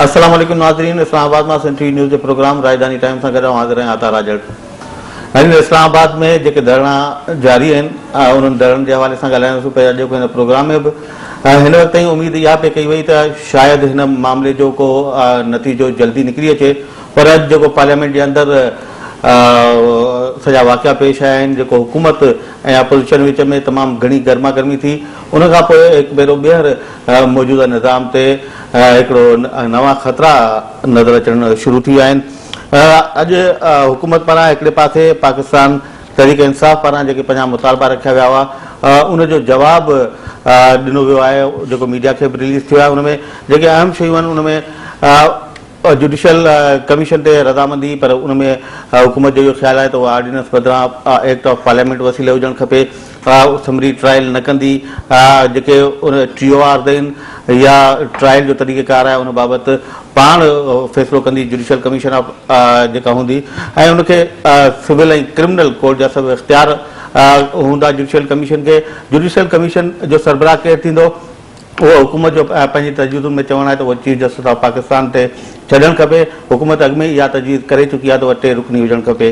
السلام عليڪم ناظرين اسلام آباد مان سنڌ ٽي وي نيوز جي پروگرام راڄڌاني ٽائيم سان گڏ آئون حاضر آهيان عطا راڄڙ. ناظرين اسلام آباد ۾ جيڪي ڌرڻا جاري آهن انهن ڌرڻن جي حوالي سان ڳالهائينداسون پئي اڄوڪي هن پروگرام ۾ به هن وقت تائين اميد اها پئي ڪئي وئي ته شايد هن معاملي جو ڪو نتيجو جلدي نڪري اچي پر اڄ جيڪو پارليامينٽ جي اندر سڄا واقعا پيش آيا آهن جيڪو حڪومت ۽ اپوزيشن وچ ۾ تمام گهڻي گرما گرمي ٿي ان کان پوء هڪ ڀيرو ٻيهر موجوده نظام تي هڪڙو نوان خطرا نظر اچڻ شروع ٿي ويا آهن. اڄ حڪومت پاران هڪڙي پاسي پاڪستان تحريڪ انصاف پاران جيڪي پنهنجا مطالبا رکيا ويا هئا ان جو جواب ڏنو ويو آهي جيڪو ميڊيا کي به رليز ٿيو آهي ان ۾ جيڪي اهم شيون آهن ان ۾ جڊيشل ڪميشن تي رضامندي پر ان ۾ حڪومت جو اهو خيال آهي ته اها آرڊيننس بدران ايڪٽ آف پارليامينٽ وسيلي هجڻ کپي سمري ٽرائل نه ڪندي جيڪي ان ٽي او آرز آهن يا ٽرائل جو طريقه ڪار آهي ان بابت پاڻ فيصلو ڪندي جڊيشل ڪميشن آف جيڪا هوندي ۽ ان کي سول ۽ ڪرمنل ڪورٽ جا سڀ اختيار هوندا جڊيشل ڪميشن کي جڊيشل ڪميشن جو سربراهه ڪير ٿيندو اهو حڪومت جو پنهنجي تجويزن ۾ چوڻ آهي ته اهو چيف جسٽس آف پاڪستان تي ڇڏڻ کپي، حڪومت اڳ ۾ ئي اها تجويز ڪري چڪي آهي ته اها ٽي رڪني هجڻ کپي.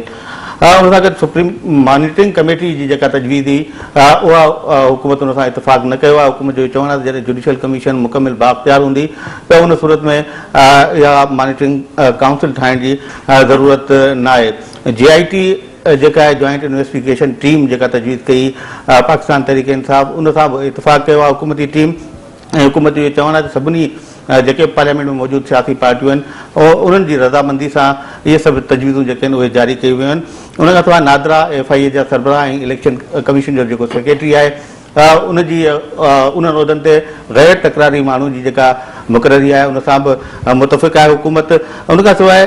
ان سان گڏ سپريم مانيٽرنگ ڪميٽي جي جيڪا تجويز هئي اها حڪومت ان سان اتفاق نه ڪيو آهي، حڪومت جو اهو چوڻ آهي ته جڏهن جڊيشل ڪميشن مڪمل بااختيار هوندي ته ان صورت ۾ اها مانيٽرنگ ڪائونسل ٺاهڻ جي ضرورت ناهي. جي آء ٽي جيڪا آهي جوائنٽ انويسٽيگيشن ٽيم جيڪا تجويز ڪئي پاڪستان تحريڪ انصاف ان سان به اتفاق ڪيو آهي حڪومتي ٽيم ۽ حڪومت جو اهو چوڻ آهي ته سڀني جيڪي به پارليامينٽ ۾ موجود سياسي پارٽيون آهن انهن جي رضامندي سان اهي سڀ تجويزون جيڪي آهن اهي جاري ڪيون ويون آهن ان کان سواء نادرا ايف I اي جا سربراهه ۽ اليڪشن ڪميشن جو جيڪو سيڪريٽري آهي ان جي انهن عهدن تي غير تڪراري ماڻهن جي جيڪا مقرري آهي ان سان به متفق آهي حڪومت ان کان سواء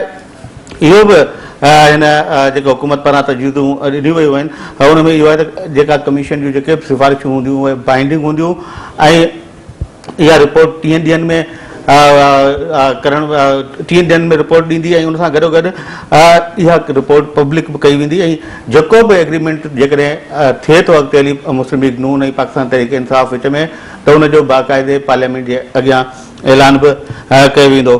اهو به هن جيڪا حڪومت پاران تجويزون ڏنيون ويون آهن ان ۾ اهو آهي ته جيڪا ڪميشن جون جيڪي به سفارشون هونديون اهي بائنڊنگ هونديون ۽ اها رپورٽ ٽيهن ڏينهن ۾ ڪرڻ ٽيهن ڏينهن ۾ رپورٽ ڏيندي ۽ ان سان گڏو گڏ اها رپورٽ پبلڪ به ڪئي ويندي ۽ جيڪو به ايگريمينٽ جيڪڏهن ٿئي ٿو اڳتي هلي مسلم ليگ نون ۽ پاڪستان تحريڪ انصاف وچ ۾ ته ان جو باقاعدي پارليامينٽ جي اڳيان اعلان به ڪيو ويندو.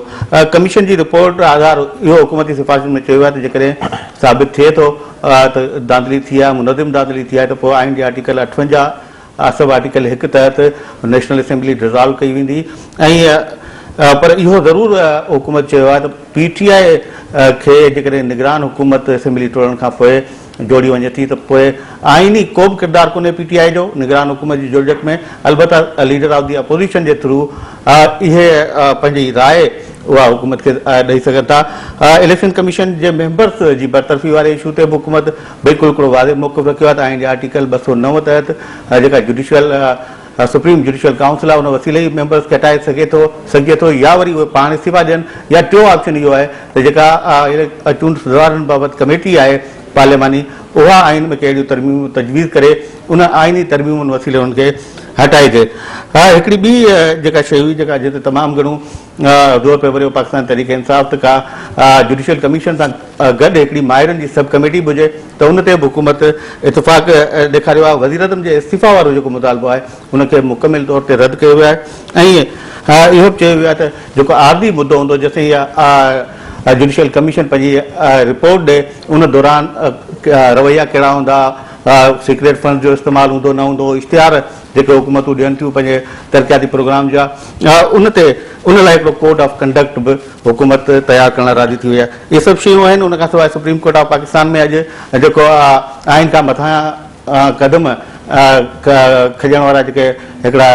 ڪميشن جي رپورٽ آڌار اهو حڪومتي سفارشن ۾ چيو ويو آهي ته جيڪڏهن ثابت ٿئي ٿو ته ڌانڌلي ٿي آهي، منظم ڌانڌلي ٿي آهي ته پوء آئين جي آرٽيڪل 58 سب آرٽيڪل هڪ تحت نيشنل اسيمبلي ڊزالو ڪئي ويندي ۽ پر اهو ضرور حڪومت چيو آهي ته پي ٽي آء کي جيڪڏهن نگران حڪومت اسيمبلي ٽوڙڻ کان پوء جوڙي وڃي ٿي ته پوء آئيني ڪو به ڪردار ڪونهي پي ٽي آء جو نگران حڪومت جي جوڙجڪ ۾ البته ليڊر آف the opposition جي ٿرو اهي پنهنجي راء اها حڪومت کي ڏئي سگهن ٿا. اليڪشن ڪميشن جي ميمبرز جي برطرفي واري اشو تي به حڪومت بلڪل هڪڙو واضح موقف رکيو آهي ته آئين جي آرٽيڪل 209 تحت جيڪا جڊيشل سپريم جڊيشل ڪائونسل آهي ان وسيلي ئي ميمبرز کي هٽائي سگهي ٿو سگهجي ٿو يا وري اهي پاڻ استعيفا ڏين يا ٽيون آپشن اهو آهي ته جيڪا چونڊ سڌارن بابت ڪميٽي آهي پارلياماني اها آئين ۾ ڪي اهڙيون ترميمون تجويز ڪري ان آئيني ترميمن وسيلي انهن کي هٽائجي. هڪڙي ٻي جيڪا شيء هئي جيڪا جتي تمام گهڻو زور پيو ڀريو پاڪستان تحريڪ انصاف ته ڪا جڊيشل ڪميشن سان گڏ هڪڙي ماهرن جي سب ڪميٽي به هجي ته ان تي به حڪومت اتفاق ڏيکاريو آهي وزيراعظم جي استعيفا وارو جيڪو مطالبو آهي ان کي مڪمل طور تي رد ڪيو ويو آهي ۽ اهو به چيو ويو آهي ته جيڪو عارضي مدو هوندو جيسين اها جڊيشل ڪميشن پنهنجي رپورٽ ڏي ان دوران رويا ڪهڙا هوندا سيڪريٽ فنڊز جو استعمال هوندو نه هوندو اشتهار جيڪي حڪومتون ڏين ٿيون پنهنجي ترقياتي پروگرام جا ان تي ان لاء هڪڙو ڪوڊ آف ڪنڊڪٽ به حڪومت تيار ڪرڻ لاء راضي ٿي وئي آهي. اهي سڀ شيون آهن ان کان سواء سپريم ڪورٽ آف پاڪستان ۾ اڄ جيڪو آئين کان مٿان قدم کڄڻ وارا جيڪي هڪڙا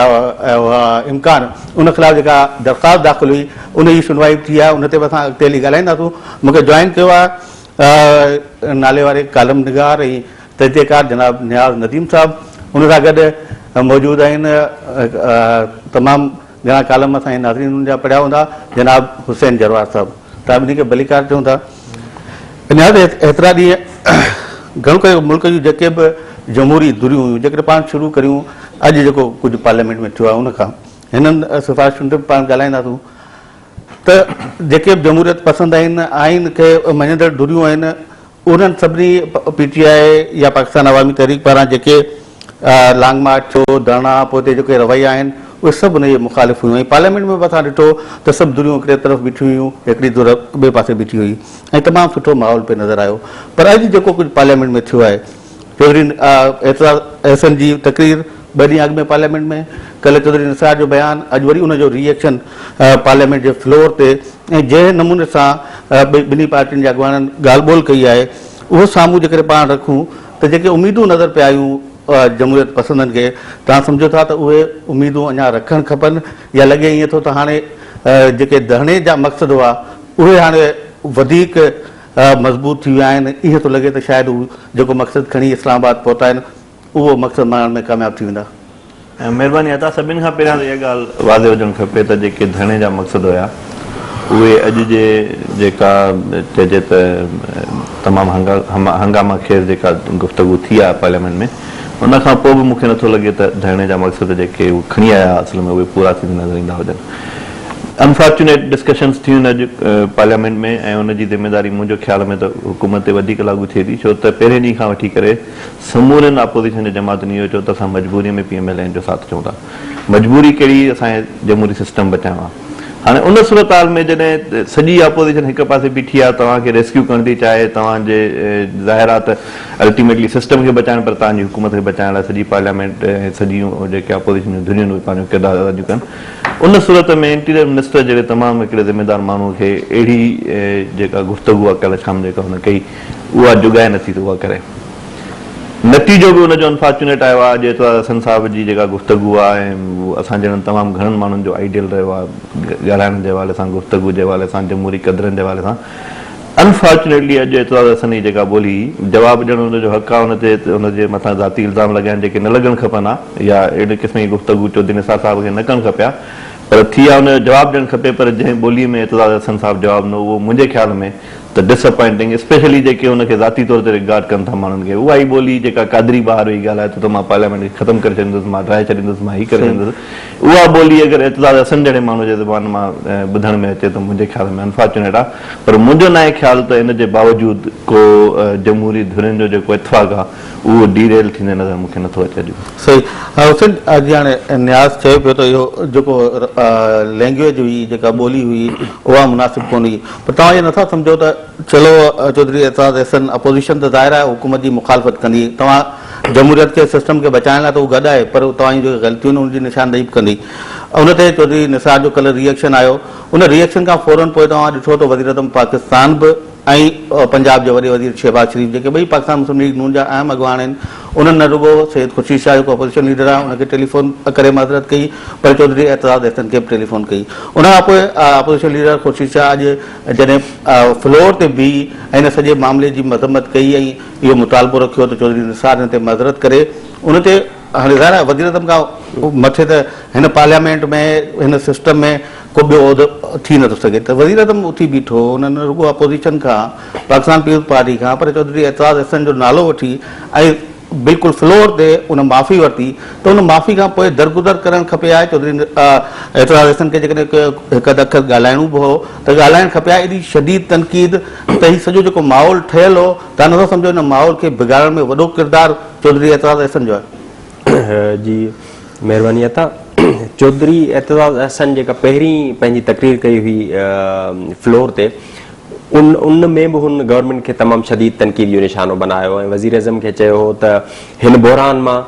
امڪان ان خلاف جيڪا درخواست داخل هئي ان جي شنوائي به ٿي آهي ان تي به اسان اڳتي هلي ڳالهائينداسون مون کي جوائن ڪيو آهي نالي واري ڪالم نگار ۽ تجزيه ڪار جناب نياز نديم صاحب ان سان گڏ موجود آهن تمام گهڻا ڪالم اسان جي ناظرين انهن جا پڙهيا هوندا جناب حسين جروار صاحب توهان ٻنهي کي ڀليڪار چئون ٿا نياز ايترا ڏينهن گهڻو ڪري ملڪ جون جيڪي به جمهوري ڌريون هيون جيڪڏهن پاڻ شروع ڪريون اڄ جيڪو ڪجهه پارليامينٽ ۾ ٿيو آهي ان کان هنن سفارشن تي به پاڻ ڳالهائينداسون ته جيڪي به جمهوريت پسند آهن آئين کي مڃندڙ ڌريون آهن انهن سڀني پي ٽي آء يا پاڪستان عوامي تحريڪ پاران جيڪي لانگ مارچ ٿيو، ڌرڻا، پوئتي جيڪي رويا آهن، اهي سڀ ان جي مخالف هيون ۽ پارليامينٽ ۾ به اسان ڏٺو ته سڀ ڌريون هڪڙي طرف بيٺيون هيون، هڪڙي ڌر ٻئي پاسي بيٺي هئي ۽ تمام سٺو ماحول پئي نظر آيو پر اڄ جيڪو ڪجهه پارليامينٽ ۾ ٿيو آهي چوڌري اعتزاز احسن جي تقرير ٻه ڏينهن اڳ ۾ پارليامينٽ ۾، ڪلهه چوڌري نثار جو بيان، اڄ وري ان جو ري ايڪشن پارليامينٽ جي فلور تي ۽ جنهن نموني سان ٻنهي پارٽين جي اڳواڻن ڳالهه ٻولهه ڪئي آهي اهو سامهون جيڪڏهن پاڻ رکون ته جيڪي اميدون نظر پئي آيون جمهوريت پسندن کي توهان سمجهو ٿا ته اهي اميدون اڃا رکڻ کپن يا لڳي ائين ٿو ته هاڻي جيڪي ڌرڻي جا مقصد هئا اهي هاڻي وڌيڪ مضبوط ٿي ويا آهن ائين ٿو لڳي ته شايد هو جيڪو مقصد کڻي اسلام آباد پهتا آهن اهو مقصد ماڻڻ ۾ ڪامياب ٿي ويندا. مهرباني عطا سڀني کان پهريان ته اها ڳالهه واضح هجڻ کپي ته جيڪي ڌرڻي جا مقصد هيا اهي اڄ جي جيڪا چئجي ته تمام هنگاما خيز جيڪا گفتگو ٿي آهي پارليامينٽ ۾ ان کان پوء به مون کي نٿو لڳي ته ڌرڻي جا مقصد جيڪي هو کڻي آيا اصل ۾ اهي پورا ٿيندي نظر ايندا هجن. انفارچونيٽ ڊسڪشنز ٿيون آهن اڄ پارليامينٽ ۾ ۽ ان جي ذميواري منهنجو خيال ۾ ته حڪومت تي وڌيڪ لاڳو ٿئي ٿي ڇو ته پهرين ڏينهن کان وٺي ڪري سمورين اپوزيشن جي جماعتن اهو چيو ته اسان مجبوري ۾ پي ايم ايل اين جو ساٿ ڏيون ٿا. مجبوري ڪهڙي اسان جي جمهوري سسٽم بچائڻو آهي. هاڻي ان صورتحال ۾ جڏهن سڄي اپوزيشن هڪ پاسي بيٺي آهي توهان کي ريسڪيو ڪرڻ ٿي چاهي توهان جي ظاهر آهي ته الٽيميٽلي سسٽم کي بچائڻ پر توهان جي حڪومت کي بچائڻ لاء سڄي پارليامينٽ ۽ سڄيون جيڪي اپوزيشن جون ڌريون آهن اهي پنهنجو ڪردار ادا ٿيون ڪن. ان صورت ۾ انٽيريئر منسٽر جهڙي تمام هڪڙي ذميدار ماڻهو کي اهڙي جيڪا گفتگو آهي ڪلهه شام جيڪا هن ڪئي اها جڳائي نٿي ته اها ڪري. نتيجو به ان جو انفارچونيٽ آيو آهي. اڄ اعتزاز حسن صاحب جي جيڪا گفتگو آهي ۽ اسان جهڙن تمام گهڻن ماڻهن جو آئيڊيل رهيو آهي ڳالهائڻ جي حوالي سان، گفتگو جي حوالي سان، جمهوري قدرن جي حوالي سان. انفارچونيٽلي اڄ اعتزاز حسن هي جيڪا ٻولي جواب ڏيڻ ان جو حق آهي ان تي ان جي مٿان ذاتي الزام لڳائڻ جيڪي نه لڳڻ کپن ها يا اهڙي قسم جي گفتگو چوڌري نثار صاحب کي نه ڪرڻ کپي ها پر ٿي ها ان جو جواب ڏيڻ کپي پر جنهن ٻولي ۾ اعتزاز حسن صاحب جواب ڏنو اهو منهنجي خيال ۾ ته ڊس اپائنٽنگ اسپيشلي جيڪي ان کي ذاتي طور تي ريگارڊ ڪن ٿا ماڻهن کي اها ئي ٻولي جيڪا قادري ٻاهر ويهي ڳالهائي ٿو ته مان پارليامينٽ کي ختم ڪري ڇڏيندس مان ڊاهي ڇڏيندس مان هي ڪري ڇڏيندس اها ٻولي اگر اعتزاز حسن جهڙي ماڻهو جي زبان مان ٻڌڻ ۾ اچي ته منهنجي خيال ۾ انفارچونيٽ آهي پر منهنجو ناهي خيال ته ان جي باوجود ڪو جمهوري ڌرين جو جيڪو اتفاق آهي اهو ڊي ريل ٿيندي نظر مون کي نٿو اچي اڄ به. صحيح حسين جي هاڻي نياز چئي پيو ته اهو جيڪو لينگويج هئي جيڪا ٻولي هئي اها مناسب ڪونه هئي پر توهان اهو نٿا سمجهو ته چلو چوڌري اعتزاز احسن اپوزيشن ته ظاهر آهي حڪومت جي مخالفت ڪندي توهان جمهوريت کي سسٽم کي بچائڻ لاء ته هو گڏ آهي پر توهان جون جيڪي غلطيون آهن ان جي نشاندهي به ڪندي ان تي چوڌري نثار جو ڪلهه ري ايڪشن آيو ان ري ايڪشن کان فورن پوء توهان ڏٺو ته وزيراعظم پاڪستان به ۽ پنجاب جي وڏي وزير شهباز شريف جيڪي ٻئي پاڪستان مسلم ليگ نون جا اهم اڳواڻ آهن انهن نه رڳو سيد خورشيد شاهه جيڪو اپوزيشن ليڊر آهي ان کي ٽيليفون ڪري معذرت ڪئي پر چوڌري اعتزاز احسن کي به ٽيليفون ڪئي ان کان پوء اپوزيشن ليڊر خورشيد شاهه اڄ جڏهن فلور تي بيهي ۽ ان سڄي معاملي جي مذمت ڪئي ۽ اهو مطالبو رکيو ته چوڌري نثار هن تي معذرت ڪري ان تي هاڻي ظاهر آهي وزيراعظم کان مٿي ته هن پارليامينٽ ۾ هن سسٽم ۾ ڪو ٻيو عهدو ٿي نٿو سگهي ته وزيراعظم اٿي بيٺو هن نه رڳو اپوزيشن کان پاڪستان پيپلز پارٽي کان پر چوڌري اعتزاز احسن جو نالو وٺي ۽ بلڪل فلور تي ان معافي ورتي ته ان معافي کان پوء درگذر ڪرڻ کپي ها چوڌري اعتزاز احسن کي جيڪڏهن هڪ اڌ اکر ڳالهائڻو به هو ته ڳالهائڻ کپي ها ايڏي شديد تنقيد ته هي سڄو جيڪو ماحول ٺهيل هو توهان نٿا سمجهو ان ماحول کي بگاڙڻ ۾ وڏو ڪردار چوڌري اعتزاز احسن جو آهي. جي مهرباني عطا. چوڌري اعتزاز احسن جيڪا پهرين پنهنجي تقرير ڪئي هئي فلور تي ان ان ۾ به هن گورنمينٽ کي تمام شديد تنقيد جو نشانو بنايو ۽ وزيراعظم کي چيو هو ته هن بحران مان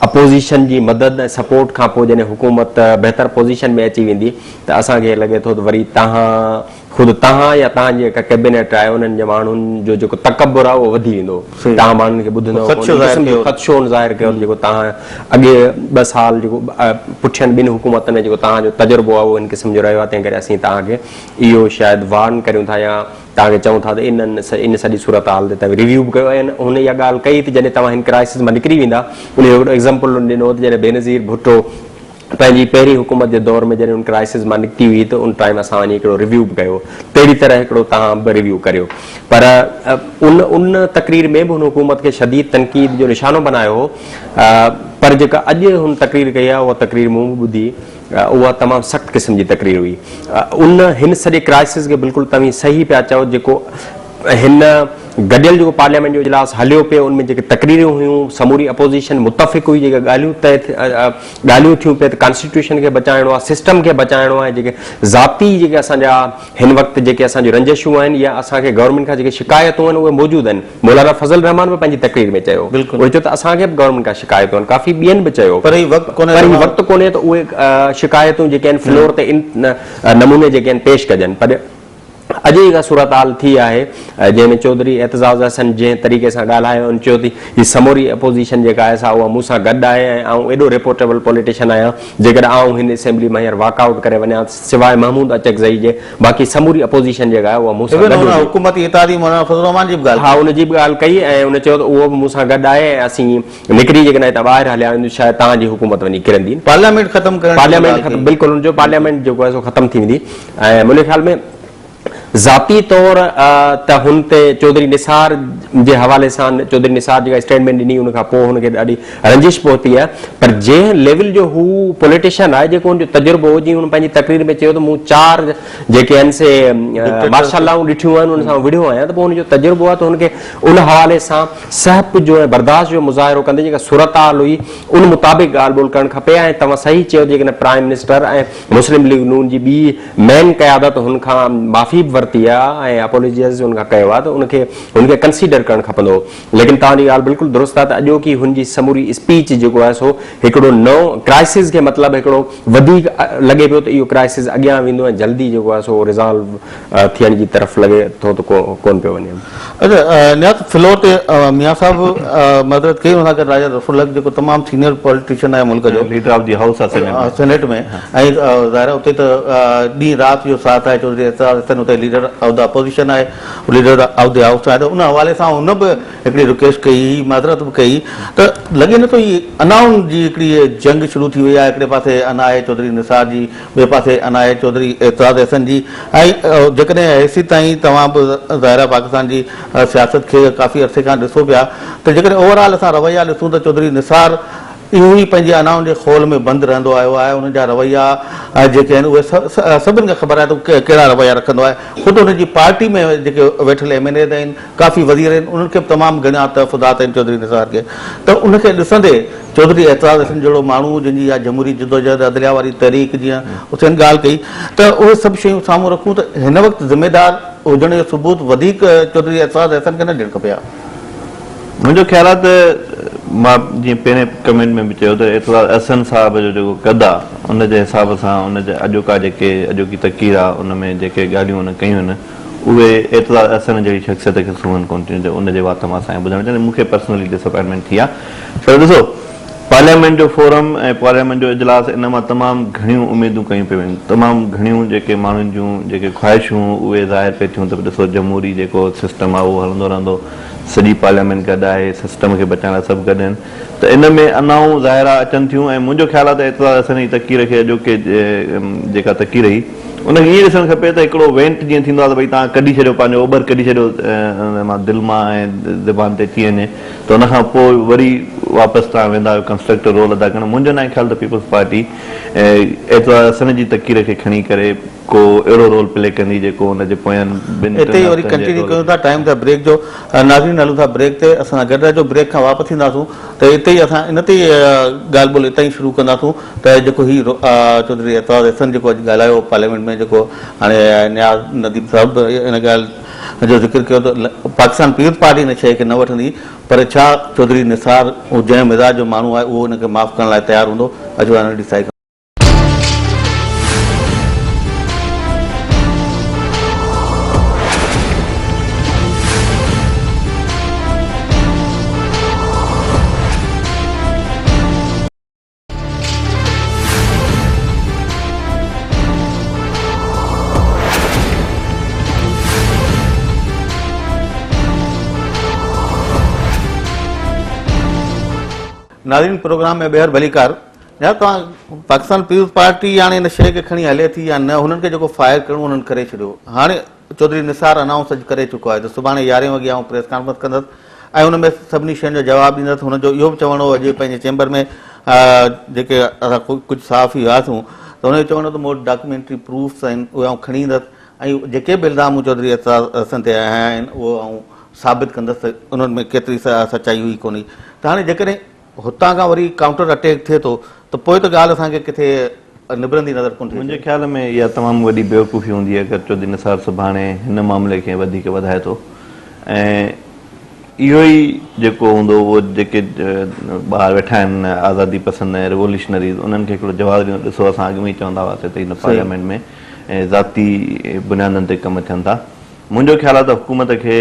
اپوزيشن جي مدد ۽ سپورٽ کان پوء جڏهن حڪومت بهتر پوزيشن ۾ اچي ويندي ته اسان کي لڳي ٿو ته وري تهان خود توهان يا توهان جي جيڪا ڪئبينيٽ آهي انهن جي ماڻهن جو جيڪو تڪبر آهي اهو وڌي ويندو. توهان ماڻهن کي ٻڌندؤ ڪونه. ان قسم جو خدشو هن ظاهر ڪيو ته جيڪو توهان اڳي ٻه سال جيڪو پٺين ٻن حڪومتن ۾ جيڪو توهان جو تجربو آهي اهو ان قسم جو رهيو آهي تنهن ڪري اسين توهان کي اهو شايد وارن ڪريون ٿا يا توهان کي چئون ٿا ته انهن ان سڄي صورتحال تي توهين ريويو به ڪيو ۽ هن اها ڳالهه ڪئي ته جڏهن توهان هن ڪرائسز مان نڪري ويندا ان جو هڪڙو ايگزامپل هن ڏنو ته جڏهن بينظير ڀٽو پنهنجي پهرين حڪومت جي دور ۾ جڏهن ان ڪرائسز مان نڪتي هئي ته ان ٽائيم اسان وڃي هڪڙو ريويو به ڪيو تهڙي طرح هڪڙو توهان به ريويو ڪريو پر ان ان تقرير ۾ به هن حڪومت کي شديد تنقيد جو نشانو بنايو هو پر جيڪا اڄ هن تقرير ڪئي آهي اها تقرير مون به ٻڌي اها تمام سخت قسم جي تقرير هئي ان هن سڄي ڪرائسز کي بلڪل توهين صحيح پيا چئو جيڪو هن گڏيل جيڪو پارليامينٽ جو اجلاس هليو پئي ان ۾ جيڪي تقريرون هيون سموري اپوزيشن متفق هئي جيڪي ڳالهيون طئي ڳالهيون ٿيون پئي ته ڪانسٽيٽيوشن کي بچائڻو آهي سسٽم کي بچائڻو آهي جيڪي ذاتي جيڪي اسان جا هن وقت جيڪي اسان جون رنجشون آهن يا اسان کي گورنمينٽ کان جيڪي شڪايتون آهن اهي موجود آهن مولانا فضل الرحمان به پنهنجي تقرير ۾ چيو ان چيو ته اسان کي به گورنمينٽ کان شڪايتون آهن ڪافي ٻين به چيو پر هي وقت ڪونهي پر هي وقت ڪونهي ته اهي شڪايتون جيڪي آهن فلور تي ان نموني جيڪي آهن پيش ڪجن پر اڄ جيڪا صورتحال ٿي آهي جنهن ۾ چوڌري اعتزاز احسن جنهن طريقي سان ڳالهايو ان چيو ته هي سموري اپوزيشن جيڪا آهي سا اها مون سان گڏ آهي ۽ آئون ايڏو ريپوٽيبل پوليٽيشن آهيان جيڪڏهن آئون هن اسيمبلي مان هينئر واڪ آئوٽ ڪري وڃان ته سواء محمود اچڪزئي جي باقي سموري اپوزيشن جيڪا آهي اها مون سان ايون گڏ هن هوندي. حڪومتي اتحادي مولانا فضل الرحمان جي به ڳالهه ها ڪئي. ان جي به ڳالهه ڪئي ۽ ان چيو ته اهو به مون سان گڏ آهي ۽ اسين نڪري جيڪڏهن هتان ٻاهر هليا وينديون شايد توهان جي حڪومت وڃي ڪرندي. پارليامينٽ ختم ڪرڻ جي به پارليامينٽ ڳالهه ختم ڪئي. بلڪل ان جو پارليامينٽ جيڪو آهي سو ختم ٿي ويندي ۽ منهنجي خيال ۾ ذاتي طور ته هن تي چوڌري نثار جي حوالي سان چوڌري نثار جيڪا اسٽيٽمينٽ ڏني ان کان پوء هن کي ڏاڍي رنجش پهتي آهي پر جنهن ليول جو هو پوليٽيشن آهي جيڪو هن جو تجربو هو جيئن هن پنهنجي تقرير ۾ چيو ته مون چار جيڪي آهن سي مارشل لائون ڏٺيون آهن ان سان وڙهيو آهيان ته پوء هن جو تجربو آهي ته هن کي ان حوالي سان سهپ جو ۽ برداشت جو مظاهرو ڪندي جيڪا صورتحال هئي ان مطابق ڳالهه ٻولهه ڪرڻ کپي ۽ توهان صحيح چيو ته جيڪڏهن پرائم منسٽر ۽ مسلم ليگ نون جي ٻي مين قيادت هن کان معافي به ورتي آهي ۽ اپولوجيز هن کان ڪيو آهي ته ان کي هن کي ڪنسيڊر ڪرڻ کپندو هو ليڪن توهان جي ڳالهه بلڪل درست آهي ته اڄوڪي هن جي سموري اسپيچ جيڪو آهي سو هڪڙو نئون ڪرائسز کي مطلب هڪڙو وڌيڪ لڳي پيو ته اهو ڪرائسز اڳيان ويندو ۽ جلدي جيڪو آهي سو ريزالو ٿيڻ جي طرف لڳي ٿو ته ڪونه پيو وڃي. اچا نياز فلور تي ميان صاحب معذرت ڪئي ان سان گڏ راجا ظفر الحق جيڪو تمام سينيئر پوليٽيشن آهي ملڪ جو ليڊر آف the house آهي سينيٽ ۾ سينيٽ ۾ ۽ ظاهر آهي اتي ته ڏينهن رات جو ساٿ آهي چوڌري اعتزاز احسن اتي ليڊر آف the opposition آهي ليڊر آف the house آهي ته ان حوالي سان هن به هڪڙي رڪويسٽ ڪئي هئي معذرت به ڪئي ته لڳي نٿو هي انائن جي هڪڙي جنگ شروع ٿي وئي آهي هڪڙي پاسي انا آهي چوڌري نثار جي ٻئي پاسي انا آهي چوڌري اعتزاز احسن جي ۽ جيڪڏهن هيسيتائين توهان به ظاهر آهي پاڪستان جي سياست کي ڪافي عرصي کان ڏسو پيا ته جيڪڏهن اوور آل اسان رويا ڏسون ته چوڌري نثار اهو ئي پنهنجي انائن جي خول ۾ بند رهندو آيو آهي انهن جا رويا جيڪي آهن اهي سڀن کي خبر آهي ته ڪهڙا رويا رکندو آهي خود هن جي پارٽي ۾ جيڪي ويٺل ايم اين ايز آهن ڪافي وزير آهن انهن کي به تمام گهڻا تحفظات آهن چوڌري نثار کي ته ان کي ڏسندي چوڌري اعتزاز حسين جهڙو ماڻهو جنهن جي اها جمهوري جدوجهد عدليه واري تحريڪ جيئن حسين ڳالهه ڪئي ته اهي سڀ شيون سامهون رکون ته هن وقت ذميدار هجڻ جو ثبوت وڌيڪ چوڌري اعتزاز حسين کي نه ڏيڻ کپي ها. منهنجو خيال آهي ته مان جيئن پهرين ڪمينٽ ۾ به چيو ته اعتزاز احسن صاحب جو جيڪو قد آهي ان جي حساب سان ان جا اڄوڪا جيڪي اڄوڪي تقرير آهي ان ۾ جيڪي ڳالهيون هن ڪيون آهن اهي اعتزاز احسن جهڙي شخصيت کي سونهن ڪونه ٿيون جو ان جي وات مان اسان کي ٻڌڻ اچن ۽ مون کي پرسنلي ڊس اپائنٽمينٽ ٿي آهي پر ڏسو پارليامينٽ جو فورم ۽ پارليامينٽ جو اجلاس ان مان تمام گهڻيون اميدون ڪيون پيون وڃن تمام گهڻيون جيڪي ماڻهن جون جيڪي خواهشون اهي ظاهر پئي ٿيون ته ڏسو جمهوري جيڪو سسٽم آهي اهو هلندو رهندو سڄي پارليامينٽ گڏ آهي سسٽم کي بچائڻ لاء سڀ گڏ آهن ته ان ۾ انائون ظاهر آهي اچن ٿيون ۽ منهنجو خيال آهي ته اعتزاز احسن جي تقرير کي اڄوڪي جيڪا تقرير هئي ان کي ائين ڏسڻ کپي ته هڪڙو وينٽ جيئن ٿيندو آهي ته ڀئي توهان ڪڍي ڇڏيو پنهنجو اوٻر ڪڍي ڇڏيو ان مان دل مان ۽ زبان تي اچي وڃي ته ان کان پوء وري واپس توهان ويندا آهيو ڪنسٽرڪٽو رول ادا ڪرڻ منهنجو ناهي خيال ته پيپلز پارٽي اعتزاز احسن جي تقرير کي کڻي ڪري ڪو اهڙو رول پلي ڪندي جيڪو ان جي پوين ٻن اتي ٽن ئي وري هفتن جي ڪنٽينيو رول ڪيون ٿا ٽائيم ٿيو بريڪ جو ناظرين هلون ٿا بريڪ تي اسان سان گڏ رهجو بريڪ کان واپس اينداسون ته اتي ئي اسان ان تي ئي ڳالهه ٻولهه اتان ئي شروع ڪنداسون ته جيڪو هي چوڌري اعتزاز احسن جيڪو اڄ ڳالهايو پارليامينٽ ۾ جيڪو هاڻي نياز نديم صاحب به ان ڳالهه جو ذڪر ڪيو ته پاڪستان پيپلز پارٽي ان شيء کي نه وٺندي پر ڇا چوڌري نثار هو جنهن مزاج جو ماڻهو آهي اهو ان کي معاف ڪرڻ لاء تيار هوندو اچو هاڻي ڊسائيڊ ناظرين پروگرام ۾ ٻيهر ڀليڪار يار توهان پاڪستان پيپلز پارٽي هاڻي ان شيء کي کڻي هلي ٿي يا نه هنن کي جيڪو فائر ڪرڻو هنن ڪري ڇڏيو هاڻي چوڌري نثار انائونس اڄ ڪري چڪو آهي ته سڀاڻي يارهين وڳي آئون پريس ڪانفرنس ڪندس ۽ ان ۾ سڀني شين جو جواب ڏيندس. هن جو اهو به چوڻ هو اڄ پنهنجي چيمبر ۾ جيڪي اسان ڪجهه صحافي هئاسون ته هن جو چوڻ هو ته مون وٽ ڊاڪيومينٽري پروفس آهن اهي آئون کڻي ايندس ۽ جيڪي به الزام مون چوڌري اعتزاز احسن تي هنيا آهن اهو آئون ثابت ڪندس ته انهن ۾ ڪيتري سچائي هئي ڪونهي ته هاڻي جيڪڏهن هتان کان وري ڪائونٽر اٽيڪ ٿئي ٿو ته پوء ته ڳالهه اسان کي ڪٿي نبرندي نظر ڪونه ٿي اچي. منهنجي خيال ۾ اها تمام وڏي بيوقوفي هوندي اگر چوڌري نثار سڀاڻي هن معاملي کي وڌيڪ وڌائي ٿو ۽ اهو ئي جيڪو هوندو اهو جيڪي ٻاهر ويٺا آهن آزادي پسند ۽ ريوليوشنريز انهن کي هڪڙو جواز ڏيندو ڏسو اسان اڳ ۾ ئي چوندا هئاسين ته هن پارليامينٽ ۾ ذاتي بنيادن تي ڪم ٿين ٿا. منهنجو خيال آهي ته حڪومت کي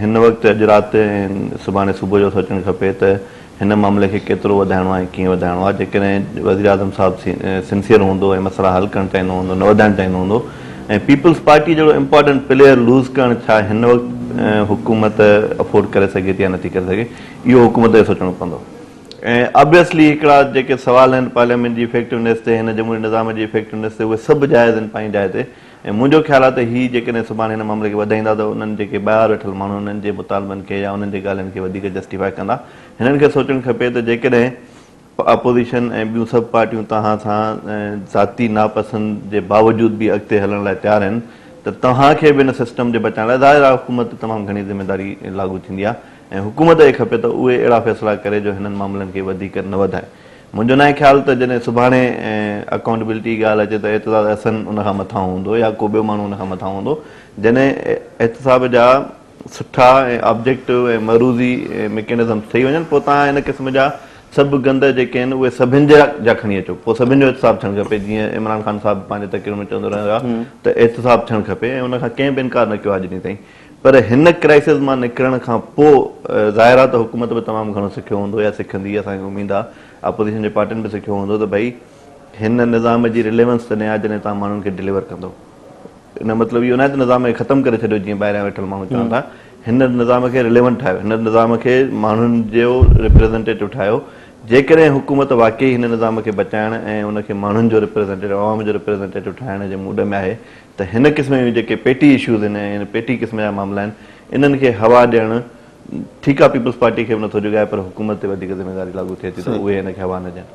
هن وقت اڄ رات ۽ سڀاڻي صبح جو سوچڻ کپي ته هن معاملي کي ڪيترو وڌائڻو آهي ۽ ڪيئن وڌائڻو آهي جيڪڏهن وزيراعظم صاحب سنسيئر هوندو ۽ مسئلا حل ڪرڻ چاهيندو هوندو نه وڌائڻ چاهيندو هوندو ۽ پيپلز پارٽي جهڙو امپارٽنٽ پليئر لوز ڪرڻ ڇا هن وقت حڪومت افورڊ ڪري سگهي ٿي يا نٿي ڪري سگهي اهو حڪومت کي سوچڻو پوندو ۽ آبويسلي هڪڙا جيڪي سوال آهن پارليامينٽ جي افيڪٽونيس تي هن جمهوري نظام جي افيڪٽونيس تي اهي سڀ جائز آهن پنهنجي جاء تي ۽ منهنجو خيال آهي ته هي جيڪڏهن سڀاڻي هن معاملي کي وڌائيندا ته انهن جيڪي ٻاهر ويٺل ماڻهو انهن جي مطالبن کي يا انهن جي ڳالهين کي وڌيڪ جسٽيفائي ڪندا. هنن کي سوچڻ کپي ته جيڪڏهن اپوزيشن ۽ ٻيون سڀ پارٽيون توهان سان ذاتي ناپسند جي باوجود به اڳتي هلڻ لاء تيار آهن ته توهان کي به ان سسٽم جي بچائڻ لاء ظاهر آهي حڪومت تي تمام گهڻي ذميداري لاڳو ٿيندي آهي ۽ حڪومت کي کپي ته اهي اهڙا فيصلا ڪري جو هنن معاملن کي وڌيڪ نه وڌائي. منهنجو ناهي خيال ته جڏهن سڀاڻي اڪائونٽبلٽي جي ڳالهه اچي ته اعتزاز احسن ان کان مٿانهون هوندو يا ڪو ٻيو ماڻهو ان کان مٿانهون هوندو. جڏهن احتساب جا سٺا ۽ آبجيڪٽو ۽ معروضي ميڪنزمز ٺهي وڃن پوء توهان ان قسم جا سڀ گند جيڪي آهن اهي سڀن جا جا کڻي اچو پوء سڀن جو احتساب ٿيڻ کپي جيئن عمران خان صاحب پنهنجي تقرير ۾ چوندو رهيو آهي ته احتساب ٿيڻ کپي ۽ ان کان ڪنهن به انڪار نه ڪيو آهي اڄ ڏينهن تائين پر هن ڪرائسز مان نڪرڻ کان پوء ظاهر آهي ته حڪومت به تمام گهڻو سکيو هوندو يا سکندي اسان کي اميد آهي اپوزيشن جي پارٽين به سکيو هوندو ته ڀئي هن نظام جي رليونس تڏهن آهي جڏهن توهان ماڻهن کي ڊليور ڪندو ان جو مطلب اهو ناهي ته نظام کي ختم ڪري ڇڏيو جيئن ٻاهريان ويٺل ماڻهو چون ٿا هن نظام کي رليونٽ ٺاهيو هن نظام کي ماڻهن جو ريپريزنٽيٽو ٺاهيو جيڪڏهن حڪومت واقعي هن نظام کي بچائڻ ۽ ان کي ماڻهن جو ريپريزنٽيٽو عوام جو ريپريزنٽيٽو ٺاهڻ جي موڊ ۾ آهي ته هن قسم جون جيڪي پيٽي اشوز آهن ۽ پيٽي قسم جا معاملا آهن انهن کي هوا ڏيڻ ٺيڪ آهي پيپلز پارٽي کي به نٿو جڳائي پر حڪومت تي وڌيڪ ذميواري لاڳو ٿئي ٿي ته اهي هن کي هوا نه ڏين.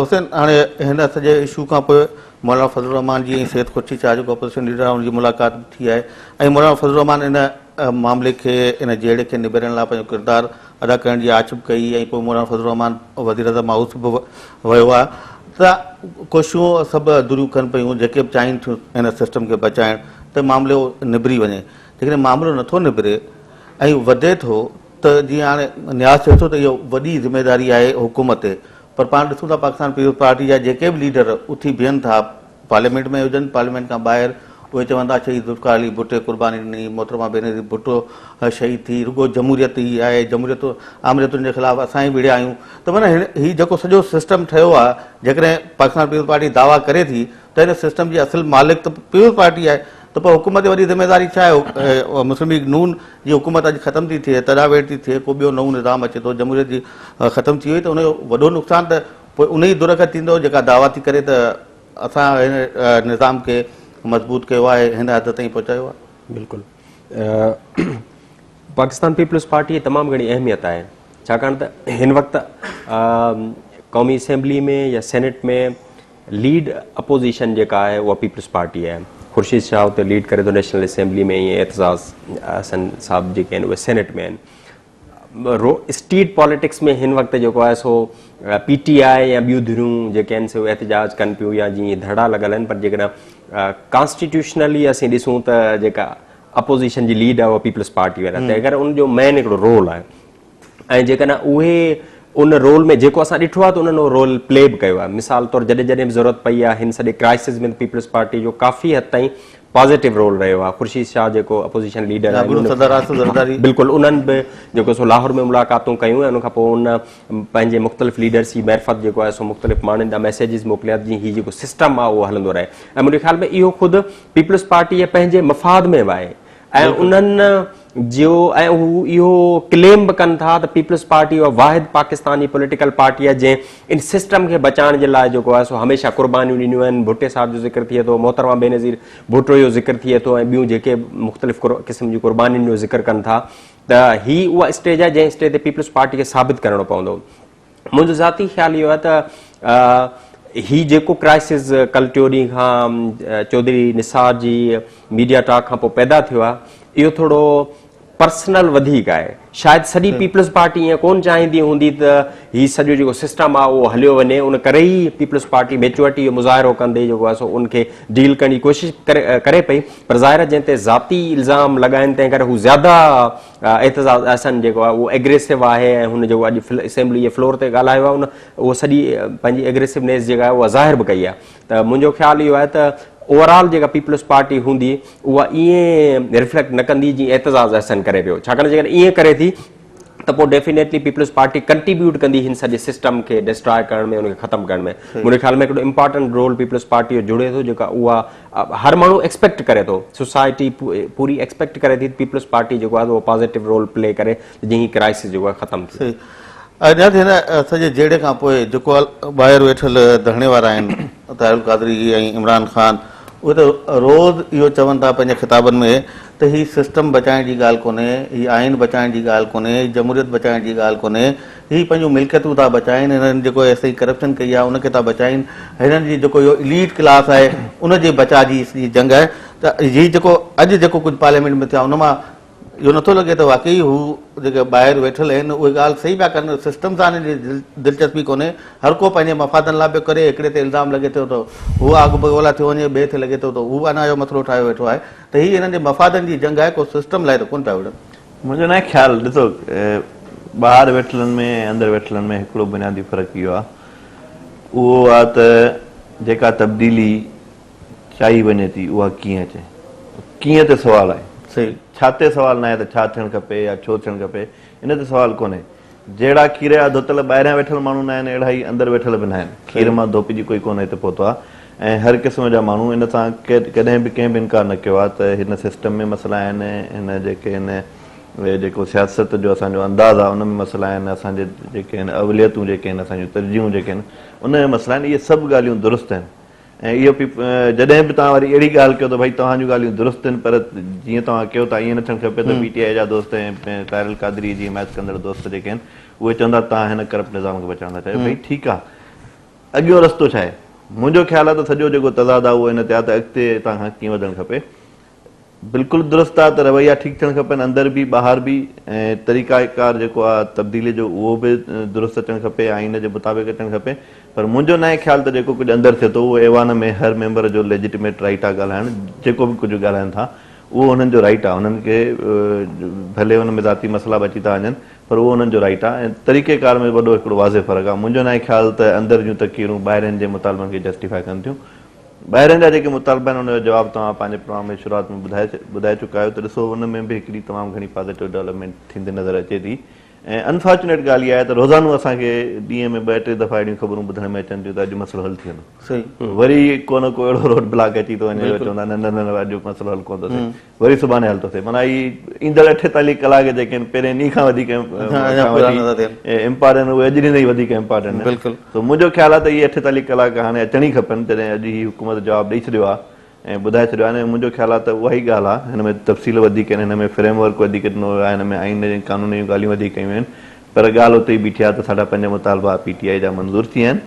حسين هاڻي هن سڄي اشو کان پوء مولانا فضل الرحمان جي ۽ سيد خورشيد شاهه جيڪو اپوزيشن ليڊر آهي ان جي ملاقات به ٿي آهي ۽ مولانا فضل الرحمان ان معاملي کي ان جهيڙي کي نبيرڻ لاء پنهنجو ڪردار ادا ڪرڻ جي آڇ به ڪئي ۽ پوء مولانا فضل الرحمان وزيراعظم هائوس به ويو آهي ته ڪوششون سڀ ڌريون ڪن پيون جيڪي به چاهين ٿيون ان سسٽم کي بچائڻ ته معاملو نبري وڃي جيڪڏهن معاملو نٿو نبري ۽ وڌي ٿو ته جيئن هاڻي نياز چئي ٿو ته اهو وڏي ذميواري آهي حڪومت تي پر پاڻ ڏسون ٿا پاڪستان پيپلز پارٽي جا جيڪي به ليڊر اٿي بيهن ٿا پارليامينٽ ۾ هجن پارليامينٽ کان ٻاهر اهي چون ٿا شهيد ذوالفقار علي ڀٽي قرباني ڏني محترمه بينظير ڀٽو شهيد ٿي رڳو جمهوريت ئي آهي جمهوريت آمريتن جي خلاف اسان ئي وڙهيا آهيون ته معنيٰ هي جيڪو سڄو سسٽم ٺهيو آهي جيڪڏهن پاڪستان پيپلز پارٽي دعويٰ ڪري ٿي ته هن سسٽم جي اصل مالڪ ته پيپلز پارٽي آهي ته پوء حڪومت جي وڏي ذميواري ڇا آهي مسلم ليگ نون جي حڪومت اڄ ختم ٿي ٿئي تڏا ويڙ ٿي ٿئي ڪو ٻيو نئون نظام اچي ٿو جمهوريت جي ختم ٿي وئي ته ان جو وڏو نقصان ته پوء ان ئي ڌر کي ٿيندو جيڪا دعويٰ ٿي ڪري ته اسان هن نظام کي مضبوط ڪيو آهي هن حد تائين پهچايو آهي. بلڪل پاڪستان پيپلز پارٽي جي تمام گهڻي اهميت آهي ڇاڪاڻ ته هن وقت قومي اسيمبلي ۾ يا سينيٽ ۾ ليڊ اپوزيشن جيڪا آهي اها پيپلز پارٽي آهي خورشيد شاهه اتي ليڊ ڪري ٿو نيشنل اسيمبلي ۾ ۽ اعتزاز احسن صاحب جيڪي آهن اهي سينيٽ ۾ آهن اسٽيٽ پاليٽڪس ۾ هن وقت جيڪو آهي سو پي ٽي آء يا ٻيون ڌريون جيڪي آهن سو احتجاج ڪن پيون يا جيئن ڌرڻا لڳل آهن پر جيڪڏهن ڪانسٽيٽيوشنلي اسين ڏسون ته جيڪا اپوزيشن جي ليڊ آهي اها پيپلز پارٽي وارا تنهن ڪري ان جو مين هڪڙو رول آهي ۽ جيڪڏهن اهي ان رول ۾ جيڪو اسان ڏٺو آهي ته انهن اهو رول پلي به ڪيو آهي مثال طور جڏهن جڏهن به ضرورت پئي آهي هن سڄي ڪرائسز ۾ پيپلز پارٽي جو ڪافي حد تائين پازيٽو رول رهيو آهي خورشيد شاهه جيڪو اپوزيشن ليڊر آهن صدر آصف زرداري بلڪل انهن به جيڪو سو لاهور ۾ ملاقاتون ڪيون ۽ ان کان پوء ان پنهنجي مختلف ليڊرس جي معرفت جيڪو آهي سو مختلف ماڻهن ڏانهن ميسيجز موڪليا جيئن هي جيڪو سسٽم آهي اهو هلندو رهي ۽ منهنجي خيال ۾ اهو خود پيپلز پارٽي جي پنهنجي مفاد ۾ به آهي ۽ انهن جو ۽ هو اهو ڪليم به ڪن ٿا ته پيپلز پارٽي اها واحد پاڪستاني پوليٽيڪل پارٽي آهي جنهن ان سسٽم کي بچائڻ جي لاء جيڪو آهي سو هميشه قربانيون ڏنيون آهن ڀٽي صاحب جو ذڪر ٿئي ٿو محترمه بينظير ڀٽو جو ذڪر ٿئي ٿو ۽ ٻيون جيڪي مختلف قسم جون قربانين جو ذڪر ڪن ٿا ته هي اها اسٽيج آهي جنهن اسٽيج تي پيپلز پارٽي کي ثابت ڪرڻو پوندو منهنجو ذاتي خيال اهو آهي ته هي جيڪو ڪرائسز ڪل ٽيون ڏينهن کان چوڌري نثار جي ميڊيا ٽاڪ کان پوء پيدا ٿيو آهي اهو ٿورو پرسنل وڌيڪ آهي. شايد سڄي پيپلز پارٽي ائين ڪونه چاهيندي هوندي ته هي سڄو جيڪو سسٽم آهي اهو هليو وڃي ان ڪري ئي پيپلز پارٽي ميچوئرٽي جو مظاهرو ڪندي جيڪو آهي سو ان کي ڊيل ڪرڻ جي ڪوشش ڪري پئي پر ظاهر آهي جنهن تي ذاتي الزام لڳائن تنهن ڪري هو زياده اعتزاز احسن جيڪو آهي اهو ايگريسو آهي ۽ هن جيڪو اڄ اسيمبلي جي فلور تي ڳالهايو آهي ان اهو سڄي پنهنجي ايگريسونيس جيڪا آهي اها ظاهر به ڪئي آهي ته منهنجو خيال اهو آهي ته اوور آل جيڪا پيپلز پارٽي هوندي اها ائين ريفليڪٽ نه ڪندي جيئن اعتزاز احسن ڪري پيو ڇاڪاڻ جيڪڏهن ائين ڪري ٿي ته پوء ڊيفينيٽلي پيپلز پارٽي ڪنٽريبيوٽ ڪندي هن سڄي سسٽم کي ڊسٽراء ڪرڻ ۾ ان کي ختم ڪرڻ ۾ منهنجي خيال ۾ هڪڙو امپارٽنٽ رول پيپلز پارٽي جو جڙي ٿو جيڪا اها هر ماڻهو ايڪسپيڪٽ ڪري ٿو سوسائٽي پوري ايڪسپيڪٽ ڪري ٿي پيپلز پارٽي جيڪو آهي اهو پازيٽو رول پلي ڪري جيئن هي ڪرائسس جيڪو آهي ختم ٿئي. اڃا ته هن سڄي جهيڙي کان پوء جيڪو ٻاهر ويٺل ڌرڻي وارا آهن طاهر القادري ۽ عمران خان اهي ته روز اهو چون ٿا پنهنجي خطابن ۾ ته هي سسٽم بچائڻ جي ڳالهه ڪونهي، هي آئين بچائڻ جي ڳالهه ڪونهي، هي جمهوريت بچائڻ جي ڳالهه ڪونهي، هي پنهنجون ملڪيتون ٿا بچائين، هنن جيڪو ايستائين ڪرپشن ڪئي آهي ان کي ٿا بچائين، هنن جي جيڪو اهو اليٽ ڪلاس آهي ان جي بچاء جي سڄي جنگ آهي ته هي جيڪو اڄ جيڪو ڪجهه پارليامينٽ ۾ ٿيو آهي ان مان اهو نٿو لڳي ته واقعي هو جيڪي ٻاهر ويٺل آهن اهي ڳالهه صحيح پيا ڪن، سسٽم سان هنن جي دلچسپي ڪونهي، هر ڪو پنهنجي مفادن لاء پيو ڪري، هڪڙي تي الزام لڳي ٿو ته هو آگ بگولا ٿيو وڃي، ٻئي تي لڳي ٿو ته هو انا جو مسئلو ٺاهيو ويٺو آهي ته هي هنن جي مفادن جي جنگ آهي، ڪو سسٽم لاء ته ڪونه پيا وڙهن. منهنجو ناهي خيال، ڏسو ٻاهر ويٺلن ۾ ۽ اندر ويٺلن ۾ هڪڙو بنيادي فرق اهو آهي اهو آهي ته جيڪا تبديلي چاهي وڃي ٿي اها ڪيئن اچي؟ ڪيئن تي سوال آهي. صحيح. ڇا تي سوال ناهي ته ڇا ٿيڻ کپي يا ڇو ٿيڻ کپي ان تي سوال ڪونهي. جهڙا کير جا ڌوتل ٻاهريان ويٺل ماڻهو ناهن اهڙا ئي اندر ويٺل به ناهن. کير مان ڌوپجي ڪوئي ڪونه هتي پهتو آهي ۽ هر قسم جا ماڻهو ان سان ڪڏهن به ڪنهن به انڪار نه ڪيو آهي ته هن سسٽم ۾ مسئلا آهن هن جيڪي هن جيڪو سياست جو اسان جو انداز آهي ان ۾ مسئلا آهن اسان جي جيڪي هن اوليتون جيڪي آهن اسان جون ترجيحون جيڪي آهن ان ۾ مسئلا آهن اهي سڀ ڳالهيون درست آهن. ۽ اهو پي جڏهن به توهان وري اهڙي ڳالهه ڪيو ته ڀائي توهان جون ڳالهيون درست آهن پر جيئن توهان ڪيو ٿا ائين نه ٿيڻ کپي ته پي ٽي آء جا دوست ۽ طاهر القادري جي حمايت ڪندڙ دوست جيڪي آهن اهي چوندا توهان هن ڪرپٽ نظام کي بچائڻ ٿا چاهيو ڀائي ٺيڪ آهي اڳيون رستو ڇا آهي منهنجو خيال آهي ته سڄو جيڪو تضاد آهي اهو ان تي آهي ته اڳتي هتان کان ڪيئن وڌڻ کپي بلڪل درست آ ته رويا ٺيڪ ٿيڻ کپن اندر به ٻاهر به ۽ طريقه ڪار جيڪو آ تبديلي جو اهو به درست اچڻ کپي آئين جي مطابق اچڻ کپي پر منهنجو ناهي خيال ته جيڪو ڪجهه اندر ٿئي ٿو اهو ايوان ۾ هر ميمبر جو ليجٽميٽ رائيٽ آ ڳالهائڻ جيڪو به ڪجهه ڳالهائن ٿا اهو انهن جو رائيٽ آ انهن کي ڀلي ان ۾ ذاتي مسئلا به اچي ٿا وڃن پر اهو انهن جو رائيٽ آ ۽ طريقه ڪار ۾ وڏو هڪڙو واضح فرق آ منهنجو ناهي خيال ته اندر جون تقريرون ٻاهرين جي مطالبن کي جسٽيفائي ڪن ٿيون ٻاهرين جا جيڪي مطالبا آهن ان جو جواب توهان پنهنجي پروگرام ۾ شروعات ۾ ٻڌائي ٻڌائي چڪا آهيو ته ڏسو ان ۾ به هڪڙي تمام گهڻي پازيٽو ڊولپمينٽ ٿيندي نظر اچي ٿي ۽ انفارچونيٽ ڳالهه اها آهي ته روزانو اسان کي ڏينهن ۾ ٻه ٽي دفعا اهڙيون خبرون ٻڌڻ ۾ اچن ٿيون ته اڄ مسئلو حل ٿي ويندو صحيح وري ڪو نه ڪو اهڙو روڊ بلاڪ اچي ٿو وڃي جو چوندا نه نه نه اڄ مسئلو حل ڪونه ٿو ٿئي وري سڀاڻي حل ٿو ٿئي معنيٰ هي ايندڙ 48 ڪلاڪ جيڪي آهن پهرين ڏينهن کان وڌيڪ امپارٽنٽ اهي اڄ ڏينهن تائين وڌيڪ امپارٽنٽ آهن بلڪل سو منهنجو خيال آهي ته اهي 48 ڪلاڪ هاڻي اچڻ ئي کپن جڏهن اڄ هي حڪومت جواب ڏئي ڇڏيو آهي ۽ ٻڌائي ڇڏيو آهي ۽ منهنجو خيال آهي ته اها ئي ڳالهه آهي هن ۾ تفصيل وڌيڪ آهن هن ۾ فريم ورڪ وڌيڪ ڏنو ويو آهي هن ۾ آئين ۽ قانون جون ڳالهيون وڌيڪ ڪيون ويون آهن پر ڳالهه اتي ئي بيٺي آهي ته ساڍا پنج مطالبا پي ٽي آء جا منظور ٿي ويا آهن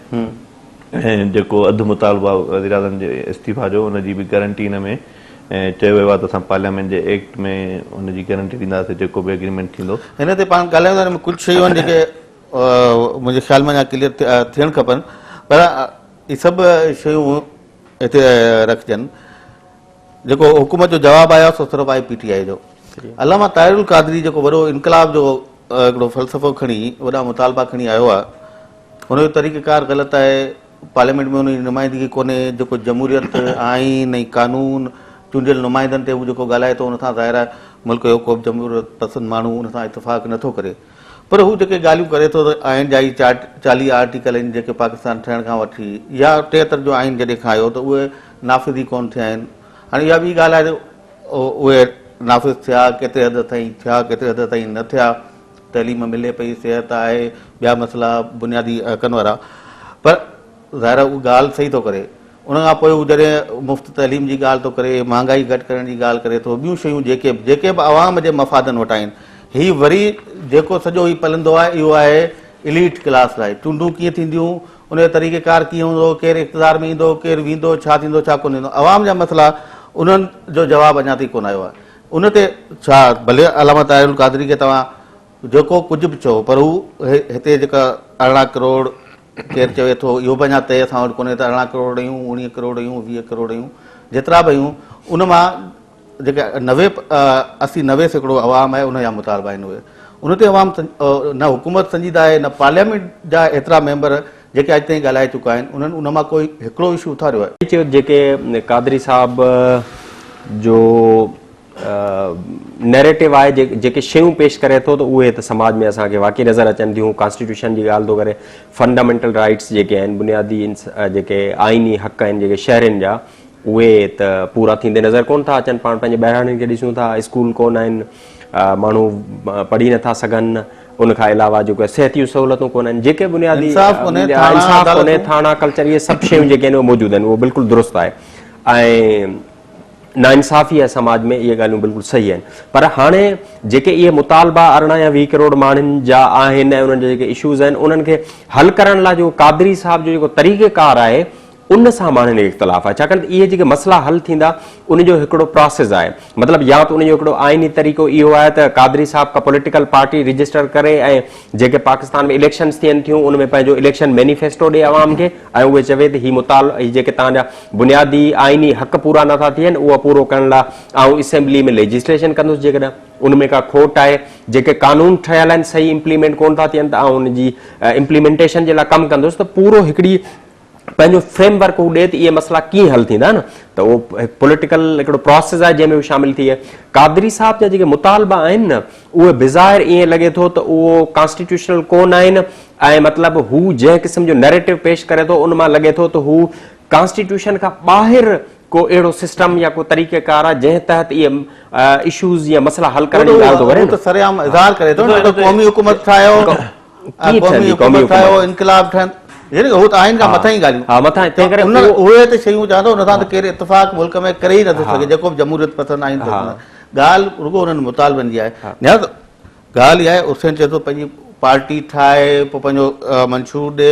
۽ جيڪو اڌ مطالبو آهي وزيراعظم جي استعيفا جو ان جي به گارنٽي هن ۾ چيو ويو آهي ته اسان پارليامينٽ جي ايڪٽ ۾ ان جي گارنٽي ڏينداسين جيڪو به ايگريمينٽ ٿيندو. هن تي پاڻ ڳالهايون ٿا ان ۾ ڪجهه شيون آهن جيڪي منهنجي خيال ۾ اڃا ڪليئر ٿيڻ کپن پر اهي سڀ شيون هتي رکجن جيڪو حڪومت جو جواب آيو سو صرف آهي پي ٽي آء جو علامه طاهر القادري جيڪو وڏو انقلاب جو هڪڙو فلسفو کڻي وڏا مطالبا کڻي آيو آهي ان جو طريقه ڪار غلط آهي پارليامينٽ ۾ ان جي نمائندگي ڪونهي جيڪو جمهوريت آئين ۽ قانون چونڊيل نمائندن تي هو جيڪو ڳالهائي ٿو ان سان ظاهر آهي ملڪ جو ڪو به جمهوريت پسند ماڻهو ان سان اتفاق نٿو ڪري پر هو جيڪي ڳالهيون ڪري ٿو ته آئين جا هي 40 آرٽيڪل آهن جيڪي پاڪستان ٺهڻ کان وٺي يا 73 جو آئين جڏهن کان آيو ته اهي نافذ ئي ڪونه ٿيا آهن هاڻي اها ٻي ڳالهه آهي ته اهي نافذ ٿيا ڪيتري حد تائين ٿيا ڪيتري حد تائين نه ٿيا تعليم ملي پئي صحت آهي ٻيا مسئلا بنيادي حقن وارا پر ظاهر آهي هو ڳالهه صحيح ٿو ڪري ان کان پوء هو جڏهن مفت تعليم جي ڳالهه ٿو ڪري مهانگائي گهٽ ڪرڻ جي ڳالهه ڪري ٿو ٻيون شيون جيڪي جيڪي به عوام جي مفادن وٽ آهن هي وري جيڪو سڄو هي پلندو آهي اهو آهي اليٽ ڪلاس لاء چونڊون ڪيئن ٿينديون ان جو طريقه ڪار ڪيئن هوندو ڪير اقتدار ۾ ايندو ڪير ويندو ڇا ٿيندو ڇا ڪونه ٿيندو عوام جا مسئلا انهن جو جواب اڃا تائين ڪونه آيو آهي. ان تي ڇا ڀلي علامه طاهر القادري کي توهان جيڪو ڪجهه به چئو پر هو هتي جيڪا 18 ڪروڙ ڪير چوي ٿو اهو به اڃا طئي اسان وٽ ڪونهي ته 18 ڪروڙ آهيون 19 ڪروڙ آهيون 20 ڪروڙ آهيون جيترا به آهيون ان مان جيڪا 90 80 90% عوام آهي ان جا مطالبا آهن اهي ان تي عوام نه حڪومت سنجيده آهي نه پارليامينٽ جا ايترا ميمبر جيڪي اڄ تائين ڳالهائي چڪا آهن انهن ان مان ڪوئي هڪڙو اشو اٿاريو آهي. چيو جيڪي قادري صاحب جو نيريٽو آهي جيڪي شيون پيش ڪري ٿو ته اهي ته سماج ۾ اسان کي واقعي نظر اچن ٿيون ڪانسٽيٽيوشن جي ڳالهه ٿو ڪري فنڊامينٽل رائيٽس جيڪي آهن بنيادي جيڪي آئيني حق آهن جيڪي شهرين جا اهي ته پورا ٿيندي نظر ڪون ٿا اچن پاڻ پنهنجي ٻهراڙين کي ڏسون ٿا اسڪول ڪون آهن ماڻهو پڙهي نٿا سگهن ان کان علاوه جيڪو صحتي سهولتون ڪون آهن جيڪي بنيادي انصاف ڪونهي ٿاڻا ڪلچر اهي سڀ شيون جيڪي آهن اهي موجود آهن اهو بلڪل درست آهي ۽ ناانصافي آهي سماج ۾ اهي ڳالهيون بلڪل صحيح آهن پر هاڻي جيڪي اهي مطالبا 18 يا 20 ڪروڙ ماڻهن جا آهن ۽ انهن جا جيڪي اشوز آهن انهن کي حل ڪرڻ لاء جيڪو قادري صاحب جو جيڪو طريقه ڪار آهي ان سان ماڻهن کي اختلاف آهي ڇاڪاڻ ته اهي جيڪي مسئلا حل ٿيندا ان جو هڪڙو پراسيس آهي مطلب يا ته ان جو هڪڙو آئيني طريقو اهو آهي ته قادري صاحب ڪا پوليٽيڪل پارٽي رجسٽر ڪري ۽ جيڪي پاڪستان ۾ اليڪشنز ٿين ٿيون ان ۾ پنهنجو اليڪشن مينيفيسٽو ڏي عوام کي ۽ اهي چوي ته هي مطال هي جيڪي توهان جا بنيادي آئيني حق پورا نٿا ٿين اهو پورو ڪرڻ لاء آئون اسيمبلي ۾ ليجسليشن ڪندس جيڪڏهن ان ۾ ڪا کوٽ آهي جيڪي قانون ٺهيل آهن صحيح امپليمينٽ ڪون ٿا ٿين ته آئون ان جي امپليمينٽيشن جي لاء ڪم ڪندس ته پورو هڪڙي پنهنجو فريم ورڪ هو ڏي ته اهي مسئلا ڪيئن حل ٿيندا نه ته اهو هڪ پوليٽيڪل هڪڙو پراسيس آهي جنهن ۾ هو شامل ٿئي. قادري صاحب جا جيڪي مطالبا آهن نه اهي بظاهر ائين لڳي ٿو ته اهو ڪانسٽيٽيوشنل ڪو نه آهن ۽ مطلب هو جنهن قسم جو نيريٽو پيش ڪري ٿو ان مان لڳي ٿو ته هو ڪانسٽيٽيوشن کان ٻاهر ڪو اهڙو سسٽم يا ڪو طريقه ڪار آهي جنهن تحت اهي اشوز يا مسئلا حل ڪرڻ جي ڳالهه ٿو ڪري نه. هو ته سرعام اظهار ڪري ٿو نه ته قومي حڪومت ٺاهيو. ڪيئن قومي ٺهندي قومي حڪومت ٺاهيو حڪومت؟ انقلاب ٺهن يعني هو ته آهن کان مٿان ئي ڳالهيون ها مٿان تنهن ڪري ان اهي ته شيون چوان ٿو ان سان ته ڪير اتفاق ملڪ ۾ ڪري ئي نٿو سگهي جيڪو به جمهوريت پسند آهن ته ڳالهه رڳو انهن مطالبن جي آهي نياز ڳالهه اها آهي حسين چئي ٿو پنهنجي پارٽي ٺاهي پوء پنهنجو منشور ڏي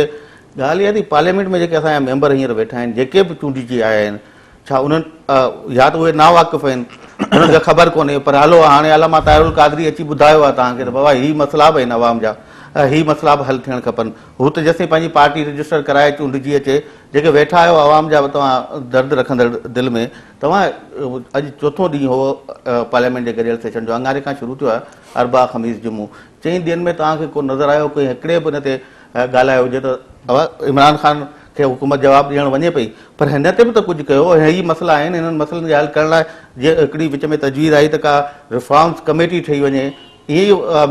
ڳالهه اها ٿي پارليامينٽ ۾ جيڪي اسان جا ميمبر هينئر ويٺا آهن جيڪي به چونڊجي آيا آهن ڇا انهن يا ته اهي ناواقف آهن انهن کي خبر ڪونهي پر هلو هاڻي علامه طاهر القادري اچي ٻڌايو آهي توهان کي ته بابا هي مسئلا به آهن عوام جا هي مسئلا به حل ٿيڻ کپن هو ته جيسين پنهنجي پارٽي رجسٽر ڪرائي چونڊجي اچي جيڪي ويٺا آهيو عوام جا توهان درد رکندڙ دل ۾ توهان اڄ چوٿون ڏينهن هو پارليامينٽ جي گڏيل سيشن جو اڱاري کان شروع ٿيو آهي اربع خميس جمعو چئن ڏينهن ۾ توهان کي ڪو نظر آيو ڪنهن هڪڙي به ان تي ڳالهايو هجي ته عمران خان کي حڪومت جواب ڏيڻ وڃي پئي پر هن تي به ته ڪجهه ڪيو ۽ هي مسئلا آهن انهن مسئلن کي حل ڪرڻ لاء جيئن هڪڙي وچ ۾ تجويز آئي ته ڪا ريفارمز ڪميٽي ٺهي وڃي ائين ئي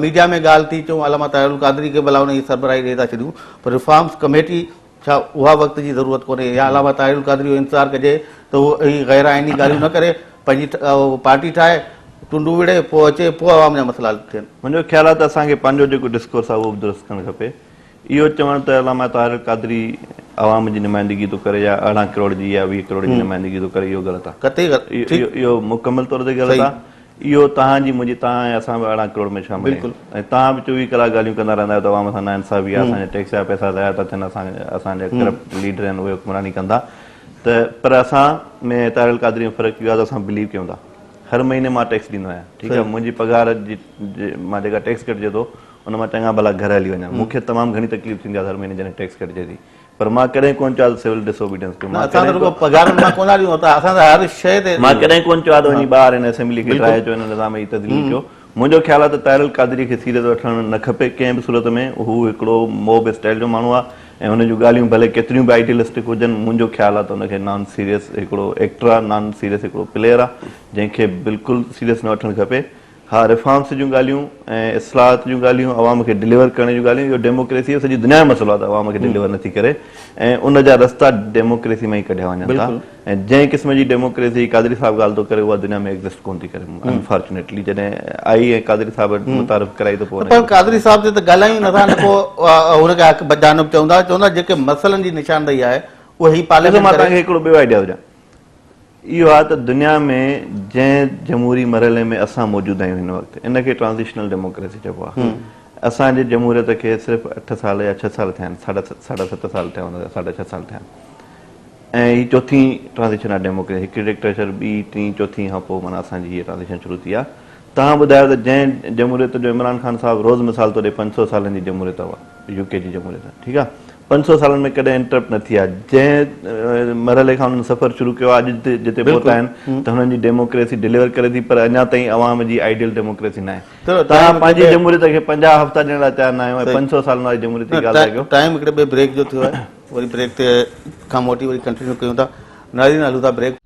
ميڊيا ۾ ڳالهه ٿي چون علامه طاهر القادري کي ڀلا ان جي سربراهي ڏئي ٿا ڇڏيون پر ريفارمز ڪميٽي ڇا اها وقت جي ضرورت ڪونهي يا علامه طاهر القادري جو انتظار ڪجي ته هو هي غير آئيني ڳالهيون نه ڪري پنهنجي پارٽي ٺاهي چونڊون وڙهي پوء اچي پوء عوام جا مسئلا حل ٿين. منهنجو خيال آهي ته اسان کي پنهنجو جيڪو ڊسڪورس آهي اهو به درست ڪرڻ کپي. اهو چوڻ ته علامه طاهر القادري عوام جي نمائندگي ٿو ڪري يا 18 ڪروڙ جي يا 20 ڪروڙ جي نمائندگي ٿو ڪري اهو غلط آهي. قطعي غلط ٺيڪ. اهو مڪمل طور تي غلط آهي. اهو توهان جي منهنجي توهان ۽ اسان به 18 ڪروڙ ۾ شامل آهيون ۽ توهان به 24 ڪلاڪ ڳالهيون ڪندا رهندا آهيو ته عوام سان ناانصافي آهي اسان جا ٽيڪس جا پئسا ضايع ٿا ٿين اسان اسان جا ڪرپٽ ليڊر آهن اهي حڪمراني ڪن ٿا ته پر اسان ۾ طاهر القادري ۾ فرق اهو آهي ته اسان بليو ڪيون ٿا هر مهيني مان ٽيڪس ڏيندو آهيان ٺيڪ آهي منهنجي پگهار جي مان جيڪا ٽيڪس ڪٽجي ٿو ان مان چڱا ڀلا گهر هلي وڃان مون کي تمام گهڻي تڪليف ٿيندي آهي هر مهيني جڏهن ٽيڪس ڪٽجي ٿي پر مان ڪڏهن ڪونه چيو آهي ته سول ڊس اوبيڊينس ڪيو نه اسان ته رڳو پگهارن مان ڪونه ڏيون ٿا اسان ته هر شيء تي مان ڪڏهن ڪونه چيو آهي ته وڃي ٻاهر هن اسيمبلي کي ڊاهي اچو هن نظام جي تذليل ڪيو منهنجو خيال آهي ته طاهر القادري کي سيريس وٺڻ نه کپي ڪنهن به صورت ۾ هو هڪڙو موب اسٽائيل جو ماڻهو آهي ۽ هن جون ڳالهيون ڀلي ڪيتريون به آئيڊيلسٽڪ هجن منهنجو خيال آهي ته هن کي نان سيريس هڪڙو ايڪٽر آهي نان سيريس هڪڙو پليئر آهي جنهن کي بلڪل سيريس نه وٺڻ کپي ها ريفارمس جون ڳالهيون ۽ اصلاحات جون ڳالهيون عوام کي ڊليور ڪرڻ جون ڳالهيون اهو ڊيموڪريسي جو سڄي دنيا جو مسئلو آهي ته عوام کي ڊليور نٿي ڪري ۽ ان جا رستا ڊيموڪريسي مان ئي ڪڍيا وڃن ٿا ۽ جنهن قسم جي ڊيموڪريسي قادري صاحب ڳالهه ٿو ڪري اها دنيا ۾ ايگزسٽ ڪونه ٿي ڪري انفارچونيٽلي جڏهن آئي ۽ قادري صاحب متعارف ڪرائي ته پوء پر قادري صاحب تي ته ڳالهايون ئي نٿا نه ڪو هن کي حق بجانب چون ٿا چون ٿا جيڪي مسئلن جي نشاندهي آهي اهي هي پارليامينٽ مان توهان کي هڪڙو ٻيو آئيڊيا ٿو ڏيان اهو آهي ته دنيا ۾ جنهن جمهوري مرحلي ۾ اسان موجود آهيون هن وقت ان کي ٽرانزيشنل ڊيموڪريسي چئبو آهي. اسان جي جمهوريت کي صرف اٺ سال يا ڇهه سال ٿيا آهن، ساڍا 7.5 سال ٿيا هوندا يا 6.5 سال ٿيا آهن. ۽ هي چوٿين ٽرانزيشن آهي ڊيموڪريسي هڪ ڊڪٽيٽرشپ ٻي ٽين چوٿين کان پوء معنيٰ اسان جي هيء ٽرانزيشن شروع ٿي آهي. توهان ٻڌايو ته جنهن جمهوريت جو عمران خان صاحب روز مثال ٿو ڏئي 500 سالن جي جمهوريت اها يو ڪي جي جمهوريت ٺيڪ آهي 500 سالن ۾ ڪڏهن انٽرپٽ نه ٿي آهي جنهن مرحلي کان انهن سفر شروع ڪيو آهي اڄ جتي پهتا آهن ته هنن جي ڊيموڪريسي ڊليور ڪري ٿي پر اڃا تائين عوام جي آئيڊيل ڊيموڪريسي ناهي. توهان پنهنجي جمهوريت کي 50 هفتا ڏيڻ لاء تيار ناهيو ۽ 500 سالن واري جمهوريت جي ڳالهه ٿا ڪيو. ٽائيم هڪڙي ٻئي بريڪ جو ٿيو آهي. وري بريڪ تي کان موٽي وري ڪنٽينيو ڪيون ٿا ناظرين هلون ٿا break.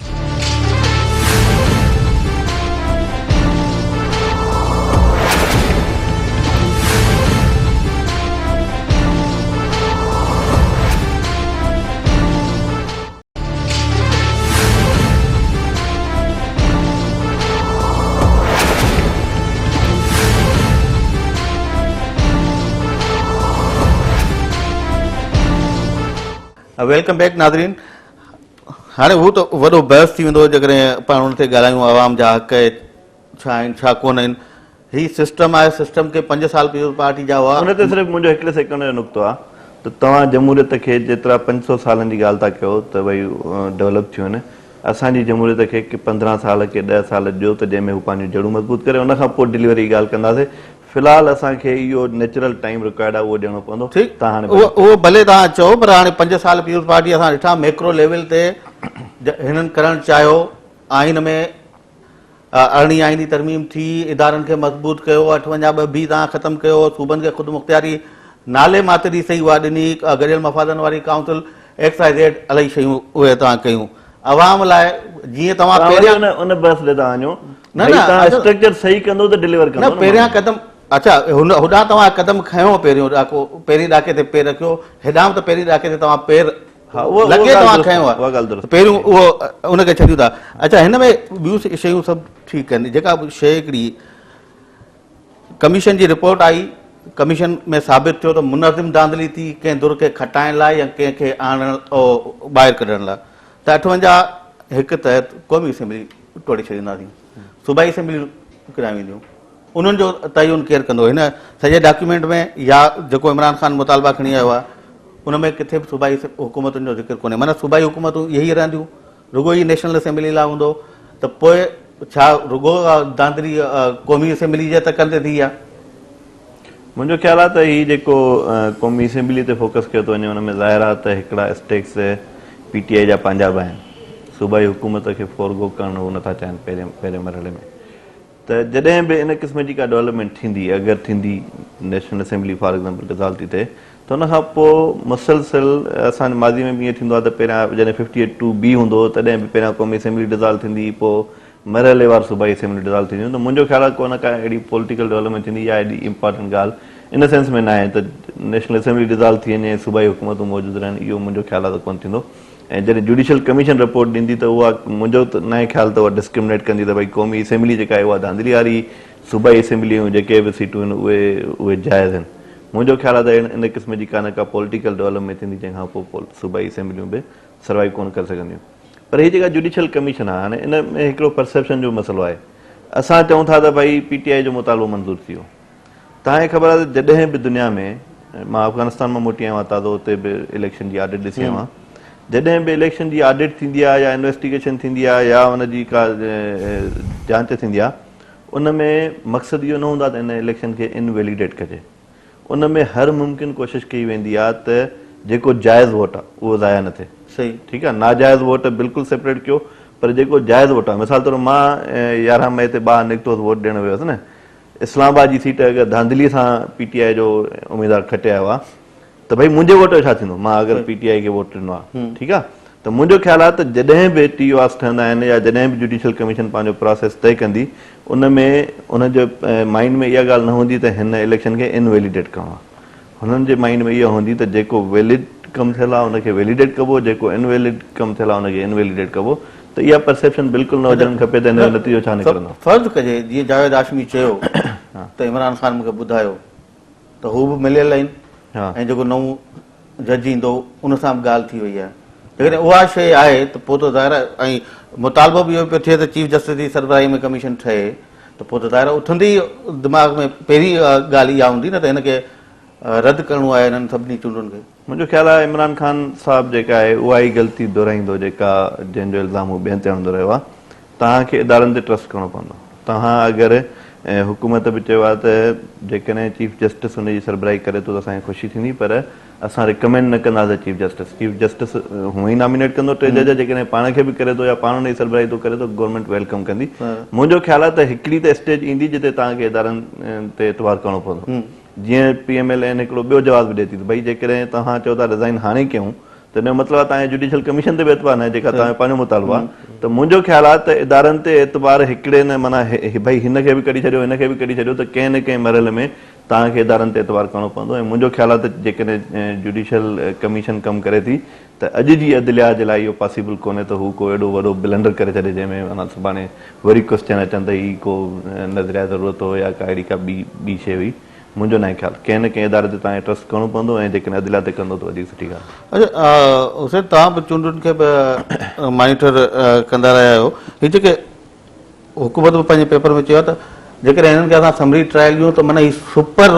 Welcome back ناظرين هاڻي هو ته وڏو بحث ٿي ويندو جيڪڏهن پاڻ ان تي ڳالهايون عوام جا حق ڇا آهن ڇا ڪونه آهن هي سسٽم آهي سسٽم کي 5 سال پيپلز پارٽي جا هئا. ان تي صرف منهنجو هڪڙي سيڪنڊ جو نقطو آهي ته توهان جمهوريت کي جيترا 500 سالن جي ڳالهه ٿا ڪيو ته ڀئي ڊولپ ٿيون آهن اسان جي جمهوريت کي ڪي 15 سال ڪي 10 سال ڏيو ته جنهن ۾ هو پنهنجون جڙون مضبوط ڪري ان کان پوء ڊليوري جي ڳالهه ڪنداسين في الحال اسان کي اهو نيچرل ٽائيم رڪوائرڊ آهي اهو ڏيڻو پوندو ٺيڪ توهان هاڻي اهو ڀلي توهان چئو پر هاڻي 5 سال پيپلز پارٽي اسان ڏٺا ميڪرو ليول تي هنن ڪرڻ چاهيو آئين ۾ ارڙهين آئيني ترميم ٿي، ادارن کي مضبوط ڪيو، 58 ٻه بي تان ختم ڪيو، صوبن کي خودمختياري نالي ماتر ئي سهي اها ڏني، گڏيل مفادن واري ڪائونسل، ايڪس واء زيڊ الاهي شيون اهي توهان ڪيون عوام لاء جيئن توهان پهريان ان بحث ڏي ٿا وڃو نه نه توهان اسٽرڪچر صحيح ڪندو ته ڊليور ڪندو نه پهريان قدم اڇا هن هوڏانهن توهان قدم کنيو پهريون ڏاڪو پهرين ڏاڪي تي پير رکيو هيڏانهن ته پهرين ڏاڪي تي توهان پير لڳي توهان کنيو آهي پهريون اهو ان کي ڇڏيون ٿا اڇا هن ۾ ٻيون شيون سڀ ٺيڪ آهن جيڪا شيء هڪڙي ڪميشن جي رپورٽ آئي ڪميشن ۾ ثابت ٿيو ته منظم ڌانڌلي ٿي ڪنهن ڌر کي کٽائڻ لاء يا ڪنهن کي آڻڻ ٻاهر ڪڍڻ لاء ته 58 هڪ تحت قومي اسيمبلي ٽوڙي ڇڏينداسين صوبائي اسيمبليون ڪرايون وينديون انهن جو تعين ڪير ڪندو؟ هن سڄي ڊاڪيومينٽ ۾ يا جيڪو عمران خان مطالبا کڻي آيو آهي ان ۾ ڪٿي به صوبائي حڪومتن جو ذڪر ڪونهي معنيٰ صوبائي حڪومتون اهي ئي رهنديون رڳو ئي نيشنل اسيمبلي لاء هوندو ته پوء ڇا رڳو دانڌلي قومي اسيمبلي جي تڪن تي ٿي آهي؟ منهنجو خيال آهي ته هي جيڪو قومي اسيمبلي تي فوڪس ڪيو ٿو وڃي ان ۾ ظاهر آهي ته هڪڙا اسٽيڪس پي ٽي آء جا پنهنجا به آهن صوبائي حڪومت کي فورگو ڪرڻ هو نٿا چاهين پهرين مرحلي ۾ ته جڏهن به ان قسم جي ڪا ڊولپمينٽ ٿيندي، اگر ٿيندي، national assembly for example dissolve ٿي ٿئي ته ان کان پوء مسلسل اسان جي ماضي ۾ به ائين ٿيندو آهي ته پهريان جڏهن ففٽي ايٽ ٽو بي هوندو هو تڏهن به پهريان قومي اسيمبلي ڊزالو ٿيندي پوء مرحلي وار صوبائي اسيمبلي ڊزالو ٿينديون ته منهنجو خيال آهي ڪو نه ڪا اهڙي پوليٽيڪل ڊولپمينٽ ٿيندي يا ايڏي امپارٽنٽ ڳالهه ان سينس ۾ ناهي ته نيشنل اسيمبلي ڊزالو ٿي وڃي صوبائي حڪومتون موجود رهن اهو منهنجو خيال آهي ته ڪونه ٿيندو. ۽ جڏهن جوڊيشل ڪميشن رپورٽ ڏيندي ته اها منهنجو ته ناهي خيال ته اها ڊسڪرمنيٽ ڪندي ته ڀئي قومي اسيمبلي جيڪا آهي اها ڌانڌلي واري صوبائي اسيمبلي جون جيڪي به سيٽون آهن اهي اهي جائز آهن منهنجو خيال آهي ته ان قسم جي ڪا نه ڪا پوليٽيڪل ڊولپمينٽ ٿيندي جنهن کان پوء صوبائي اسيمبليون به سروائيو ڪونه ڪري سگهنديون پر هي جيڪا جوڊيشل ڪميشن آهي هاڻي ان ۾ هڪڙو پرسيپشن جو مسئلو آهي اسان چئون ٿا ته ڀئي پي ٽي آء جو مطالبو منظور ٿي ويو توهان کي خبر آهي ته جڏهن به دنيا ۾ مان افغانستان مان موٽي آيو آهيان تازو اتي به اليڪشن جي آڊٽ ڏسي آيو آهيان جڏهن به اليڪشن جي آڊٽ ٿيندي آهي يا انويسٽيگيشن ٿيندي آهي يا ان جي ڪا جانچ ٿيندي آهي ان ۾ مقصد اهو نه هوندو آهي ته ان اليڪشن کي انويليڊيٽ ڪجي ان ۾ هر ممڪن ڪوشش ڪئي ويندي آهي ته جيڪو جائز ووٽ آهي اهو ضايع نه ٿئي صحيح ٺيڪ آهي ناجائز ووٽ بلڪل سيپريٽ ڪيو پر جيڪو جائز ووٽ آهي مثال طور مان 11 مئي تي ٻاهر نڪتو هوس ووٽ ڏيڻ ويو هوس نه اسلام آباد جي سيٽ اگر ڌانڌلي سان پي ٽي آء جو اميدوار کٽي آيو آ ته ڀئي منهنجي ووٽ جو ڇا ٿيندو مان اگر پي ٽي آء کي ووٽ ڏنو آ ٺيڪ آ ته منهنجو خيال آ ته جڏهن به ٽي يو آرز ٺهندا آهن يا جڏهن به جوڊيشل ڪميشن پنهنجو پراسيس طئي ڪندي ان ۾ ان جي مائنڊ ۾ اها ڳالهه نه هوندي ته هن اليڪشن کي انويليڊيٽ ڪرڻو آ هنن جي مائينڊ ۾ اها هوندي ته جيڪو ويلڊ ڪم ٿيل آهي ان کي ويليڊيٽ ڪبو جيڪو ان ويلڊ ڪم ٿيل آهي ان کي ان ويليڊيٽ ڪبو ته اها پرسيپشن بلڪل نه هجڻ کپي ته ان جو نتيجو ڇا نڪرندو. فرض ڪجي جيئن جاويد هاشمي چيو ته عمران خان مون کي ٻڌايو ته هو به مليل آهن ۽ جيڪو نئون جج ايندو ان سان به ڳالهه ٿي وئي آهي جيڪڏهن اها شيء آهي ته پوء ته ظاهر آهي ۽ مطالبو به اهو پيو ٿئي ته چيف جسٽس جي سربراهي ۾ ڪميشن ٺهي ته پوء ته ظاهر آهي اٿندي ئي دماغ ۾ پهرين ڳالهه اها هوندي نه ته هن کي رد ڪرڻو آهي انهن سڀني چونڊن کي. منهنجو خيال آهي عمران خان صاحب جيڪا آهي اها ئي غلطي دهرائيندو جيڪا جنهن جو الزام هو ٻين تي هڻندو رهيو آهي. توهان کي ادارن تي ٽرسٽ ڪرڻو پوندو. توهان اگر حڪومت به چيو آهي ته جيڪڏهن چيف جسٽس ان جي سربراهي ڪري ٿو ته اسان کي خوشي ٿيندي پر اسان رڪمينڊ نه ڪنداسين چيف جسٽس. چيف جسٽس هونئن ئي نامينيٽ ڪندو ٽي جج جيڪڏهن پاڻ کي به ڪري ٿو يا پاڻ ان جي سربراهي ٿو ڪري ته گورنمينٽ welcome ڪندي. منهنجو خيال آهي ته هڪڙي ته اسٽيج ايندي جتي توهان کي ادارن تي اعتبار ڪرڻو پوندو. جيئن پي ايم ايل اين هڪڙو ٻيو جواز به ڏئي ٿي ته ڀئي جيڪڏهن توهان چئو ٿا رزائن هاڻي ڪيون ته ان جو مطلب آهي توهان کي جڊيشل ڪميشن تي به اعتبار ناهي جيڪا توهان جو پنهنجو مطالبو آهي ته منهنجو خيال آهي ته ادارن تي اعتبار هڪڙي نه معنيٰ ڀئي هن کي به ڪڍي ڇڏيو هن کي به ڪڍي ڇڏيو ته ڪنهن نه ڪنهن مرحلي ۾ توهان کي ادارن تي اعتبار ڪرڻو پوندو ۽ منهنجو خيال آهي ته جيڪڏهن جڊيشل ڪميشن ڪم ڪري ٿي ته اڄ جي عدليا جي لاء اهو پاسيبل ڪونهي ته هو ڪو اهڙو وڏو بلنڊر ڪري ڇڏي جنهن ۾ معنيٰ سڀاڻي وري ڪوسچن اچن ته هي ڪو نظريا ضرورت هو يا ڪا اهڙي ڪا ٻي ٻي شيء هئي. منهنجو ناهي خيال. ڪنهن نه ڪنهن اداري تي توهان کي ٽرسٽ ڪرڻو پوندو ۽ جيڪڏهن عدليا تي ڪندو ته وڌيڪ سٺي ڳالهه. اڇا حسين توهان به چونڊن کي به مانيٽر ڪندا رهيا آهيو هي جيڪي حڪومت به پنهنجي پيپر ۾ چيو آهي ته جيڪڏهن هنن کي اسان سمري ٽرائل ڏيون ته معنيٰ هي سپر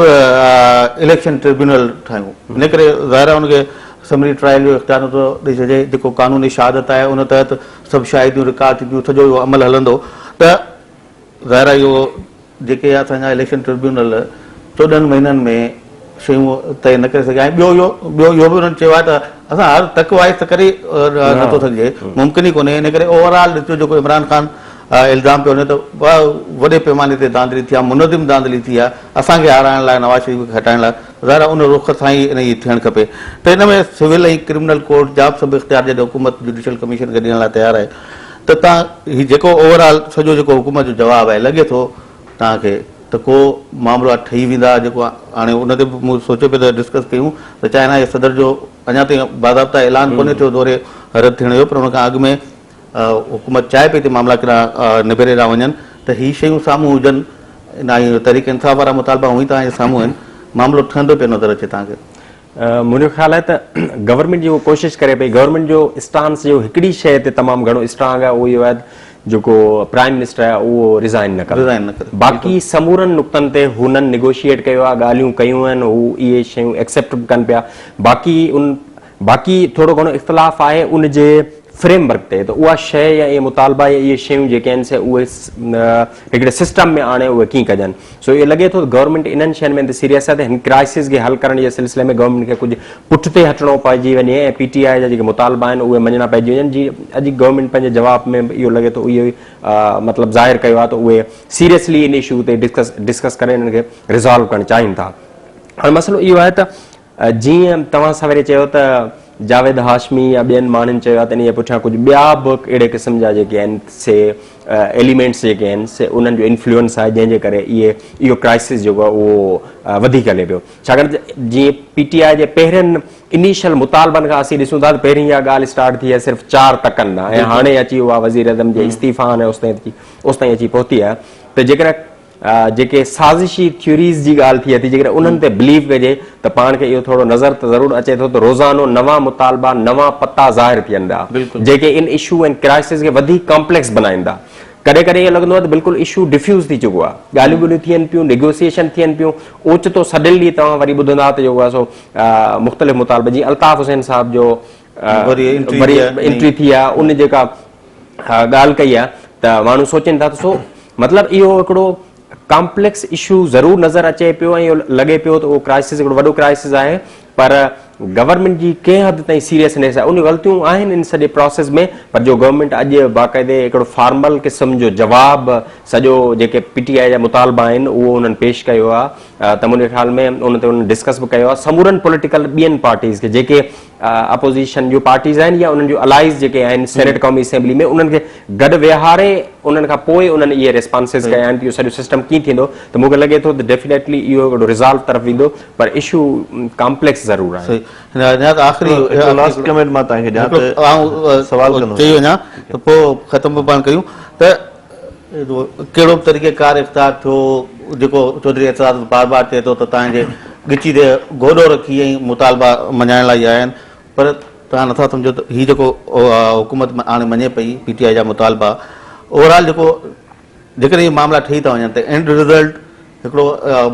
اليڪشن ٽربيونل ٺاهيون ان ڪري ظاهر آهي ان کي سمري ٽرائل جو اختيار نٿو ڏئي سگهجي جيڪو قانوني شهادت آهي ان تحت سڀ شاهديون رڪارڊ ٿينديون سڄو اهو عمل هلندو ته ظاهر آهي اهو جيڪي اسان جا اليڪشن ٽربيونل 14 مهينن ۾ شيون طئي نه ڪري سگهيا ۽ ٻيو اهو ٻيو اهو به انهن چيو آهي ته اسان هر تڪ وائز ته ڪري نٿو سگهجي ممڪن ئي ڪونهي ان ڪري اوور آل ڏسجو جيڪو عمران خان الزام پيو هڻي ته وڏي پيماني تي ڌانڌلي ٿي آهي منظم ڌانڌلي ٿي آهي اسان کي هارائڻ لاء نواز شريف کي هٽائڻ لاء ظاهر آهي ان رخ سان ئي ان جي ٿيڻ کپي ته ان ۾ سول ۽ ڪرمنل ڪورٽ جا به سڀ اختيار جڏهن حڪومت جڊيشل ڪميشن کي ڏيڻ لاء تيار آهي ته تان هي جيڪو اوور آل سڄو جيڪو حڪومت جو جواب آهي لڳي ٿو توهان کي ته ڪو معاملا ٺهي ويندا جيڪو هاڻي ان تي به مون سوچيو پئي ته ڊسڪس ڪيون ته چائنا جي صدر جو اڃا تائين باضابطا اعلان ڪونهي ٿيو دوري رد ٿيڻ جو پر ان کان اڳ ۾ حڪومت چاهي پئي ته معاملا ڪيڏانهن نبيري ڏانهن وڃن ته هي شيون سامهون هجن ۽ تحريڪ انصاف وارا مطالبا هونئن توهان جي سامهون آهن معاملو ٺهندو پيو نظر اچي توهان کي. منهنجو خيال آهي ته گورنمينٽ جيڪو ڪوشش ڪري پئي گورنمينٽ جو اسٽانس جو هڪڙي شيء تي تمام گهڻو اسٽرانگ آهي اهو اهو آهي جيڪو پرائم منسٽر آهي اهو ريزائن نه ڪري ريزائن نه ڪري باقي سمورن نقطن تي هنن نيگوشيئيٽ ڪيو آهي ڳالهيون ڪيون آهن هو اهي شيون ايڪسيپٽ به ڪن پيا باقي ان باقي ٿورو گهڻو اختلاف آهي ان جي فريم ورڪ تي ته اها شيء يا اهي مطالبا يا اهي شيون جيڪي آهن سي اهي هڪڙي سسٽم ۾ آڻي اهي ڪيئن ڪجن سو اهو لڳي ٿو ته گورنمينٽ انهن شين ۾ ته سيريس آهي ته هن ڪرائسز کي حل ڪرڻ جي سلسلي ۾ گورنمينٽ کي ڪجهه پٺتي هٽڻو پئجي وڃي ۽ پي ٽي آء جا جيڪي مطالبا آهن اهي مڃڻا پئجي وڃن جي اڄ گورنمينٽ پنهنجي جواب ۾ به اهو لڳي ٿو اهو ئي مطلب ظاهر ڪيو آهي ته اهي سيريسلي ان اشو تي ڊسڪس ڊسڪس ڪري انهن کي ريزالو ڪرڻ چاهين ٿا هاڻي مسئلو اهو آهي ته جيئن توهان سويري چيو ته جاويد هاشمي يا ٻين ماڻهن چيو آهي ته انهيء پٺيان ڪجهه ٻيا به اهڙي قسم جا جيڪي آهن سي ايليمينٽس جيڪي آهن سي انهن جو انفلوئنس آهي جنهن جي ڪري اهي اهو ڪرائسس جيڪو آهي اهو وڌيڪ هلي پيو ڇاڪاڻ ته جيئن پي ٽي آء جي پهرين انيشل مطالبن کان اسين ڏسون ٿا ته پهرين اها ڳالهه اسٽارٽ ٿي آهي صرف چار تڪن ڏانهن ۽ هاڻي اچي اها وزيراعظم جي استعيفا ۽ اوستائين اچي پهتي آهي ته جيڪڏهن جيڪي سازشي ٿيوريز جي ڳالهه ٿئي ٿي جيڪڏهن انهن تي بليو ڪجي ته پاڻ کي اهو ٿورو نظر ته ضرور اچي ٿو ته روزانو نوان مطالبا نوان پتا ظاهر ٿين ٿا جيڪي ان اشو ۽ ڪرائسس کي وڌيڪ ڪامپليڪس بنائين ٿا. ڪڏهن ڪڏهن ائين لڳندو آهي ته بلڪل اشو ڊفيوز ٿي چڪو آهي ڳالهيون ٻولهيون ٿين پيون نيگوسيئيشن ٿين پيون اوچتو سڊنلي توهان وري ٻڌندا ته جيڪو آهي سو مختلف مطالبا جيئن الطاف حسين صاحب جو وري انٽري ٿي آهي ان جيڪا ڳالهه ڪئي آهي ته ماڻهو سوچين ٿا ته سو مطلب اهو هڪڙو ڪامپليڪس اشو ضرور نظر اچي پيو ۽ اهو لڳي پيو ته اهو ڪرائسس هڪڙو وڏو ڪرائسس آهي پر گورنمينٽ جي ڪنهن حد تائين سيريسنيس آهي ان غلطيون آهن ان سڄي پراسيس ۾ پر جو گورنمينٽ اڄ باقاعدي هڪڙو فارمل قسم جو جواب سڄو جيڪي پي ٽي آء جا مطالبا آهن اهو انهن پيش ڪيو آهي ته منهنجي خيال ۾ ان تي انهن ڊسڪس به ڪيو آهي سمورن پوليٽيڪل ٻين پارٽيز کي جيڪي اپوزيشن جون پارٽيز آهن يا انهن جون الائيز جيڪي آهن سينيٽ قومي اسيمبلي ۾ انهن کي گڏ ويهاري انهن کان پوء انهن اهي ريسپانسز ڪيا آهن ته اهو سڄو سسٽم ڪيئن ٿيندو ته مون کي لڳي ٿو ته ڊيفينيٽلي اهو هڪڙو ريزالو طرف ويندو پر اشو ڪامپليڪس ضرور آهي. صحيح نياز آخري هڪڙو لاسٽ ڪمينٽ مان توهان کي ڏيان ته آئون سوال ڪندو چئي وڃان ته پوء ختم به پاڻ ڪيون ته ڪهڙو به طريقي ڪار اختيار ٿيو جيڪو چوڌري اعتزاز بار بار چئي ٿو ته توهان جي ڳچي تي گوڏو رکي ۽ مطالبا مڃائڻ لاء آيا آهن پر توهان نٿا سمجهو ته هي جيڪو حڪومت هاڻي مڃي پئي پي ٽي آء جا مطالبا اوور آل جيڪو جيڪڏهن اهي معاملا ٺهي ٿا وڃن ته اينڊ رزلٽ هڪڙو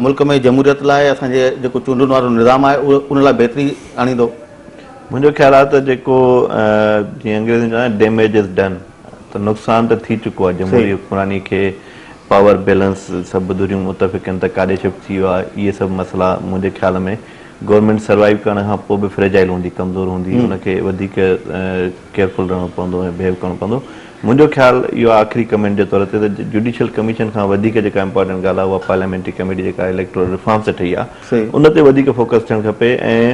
ملڪ ۾ جمهوريت لاء اسان جي جيڪو چونڊن وارو نظام آهي اهو ان لاء بهتري آڻيندو. منهنجو خيال آهي ته جيڪو جيئن انگريزي ۾ چوندا آهن ڊيميج از ڊن ته نقصان ته ٿي چڪو آهي جمهوري حڪمراني کي پاور بيلنس سڀ ڌريون متفق آهن ته ڪاڏي شفٽ ٿي ويو آهي اهي سڀ مسئلا منهنجي خيال ۾ گورنمينٽ سروائيو ڪرڻ کان پوء به فريجائل هوندي ڪمزور هوندي ان کي وڌيڪ ڪيئرفل رهڻو پوندو ۽ بهيو ڪرڻو پوندو منهنجو خيال اهو آهي آخري ڪمينٽ جي طور تي ته جوڊيشل ڪميشن کان وڌيڪ جيڪا امپارٽنٽ ڳالهه آهي اها پارليامينٽري ڪميٽي جيڪا اليڪٽورل ريفارمز تي ٺهي آهي ان تي وڌيڪ فوڪس ٿيڻ کپي ۽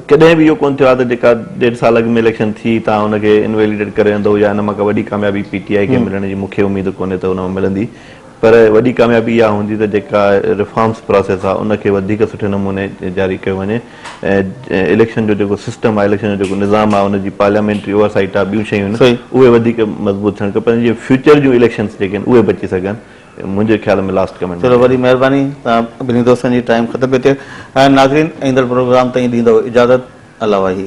ڪڏهن به اهو ڪونه ٿيو آهي ته جيڪا ڏيڍ سال اڳ ۾ اليڪشن ٿي توهان ان کي انويليڊيٽ ڪري ويندؤ يا ان مان ڪا وڏي ڪاميابي پي ٽي آء کي ملڻ جي مون کي اميد ڪونهي ته ان مان ملندي پر وڏي ڪاميابي اها هوندي ته جيڪا ريفارمز پراسيس آهي ان کي وڌيڪ سٺي نموني جاري ڪيو وڃي ۽ اليڪشن جو جيڪو سسٽم آهي اليڪشن جو جيڪو نظام آهي ان جي پارليامينٽري اوور سائيٽ آهي ٻيون شيون آهن اهي وڌيڪ مضبوط ٿيڻ کپن جيئن فيوچر جون اليڪشنز جيڪي آهن اهي بچي سگهن منهنجي خيال ۾ لاسٽ ڪمينٽ چلو وڏي مهرباني توهان ٻنهي دوستن جي ٽائيم ختم پئي ٿئي ناظرين ايندڙ پروگرام تائين ڏيندو اجازت الله واهي.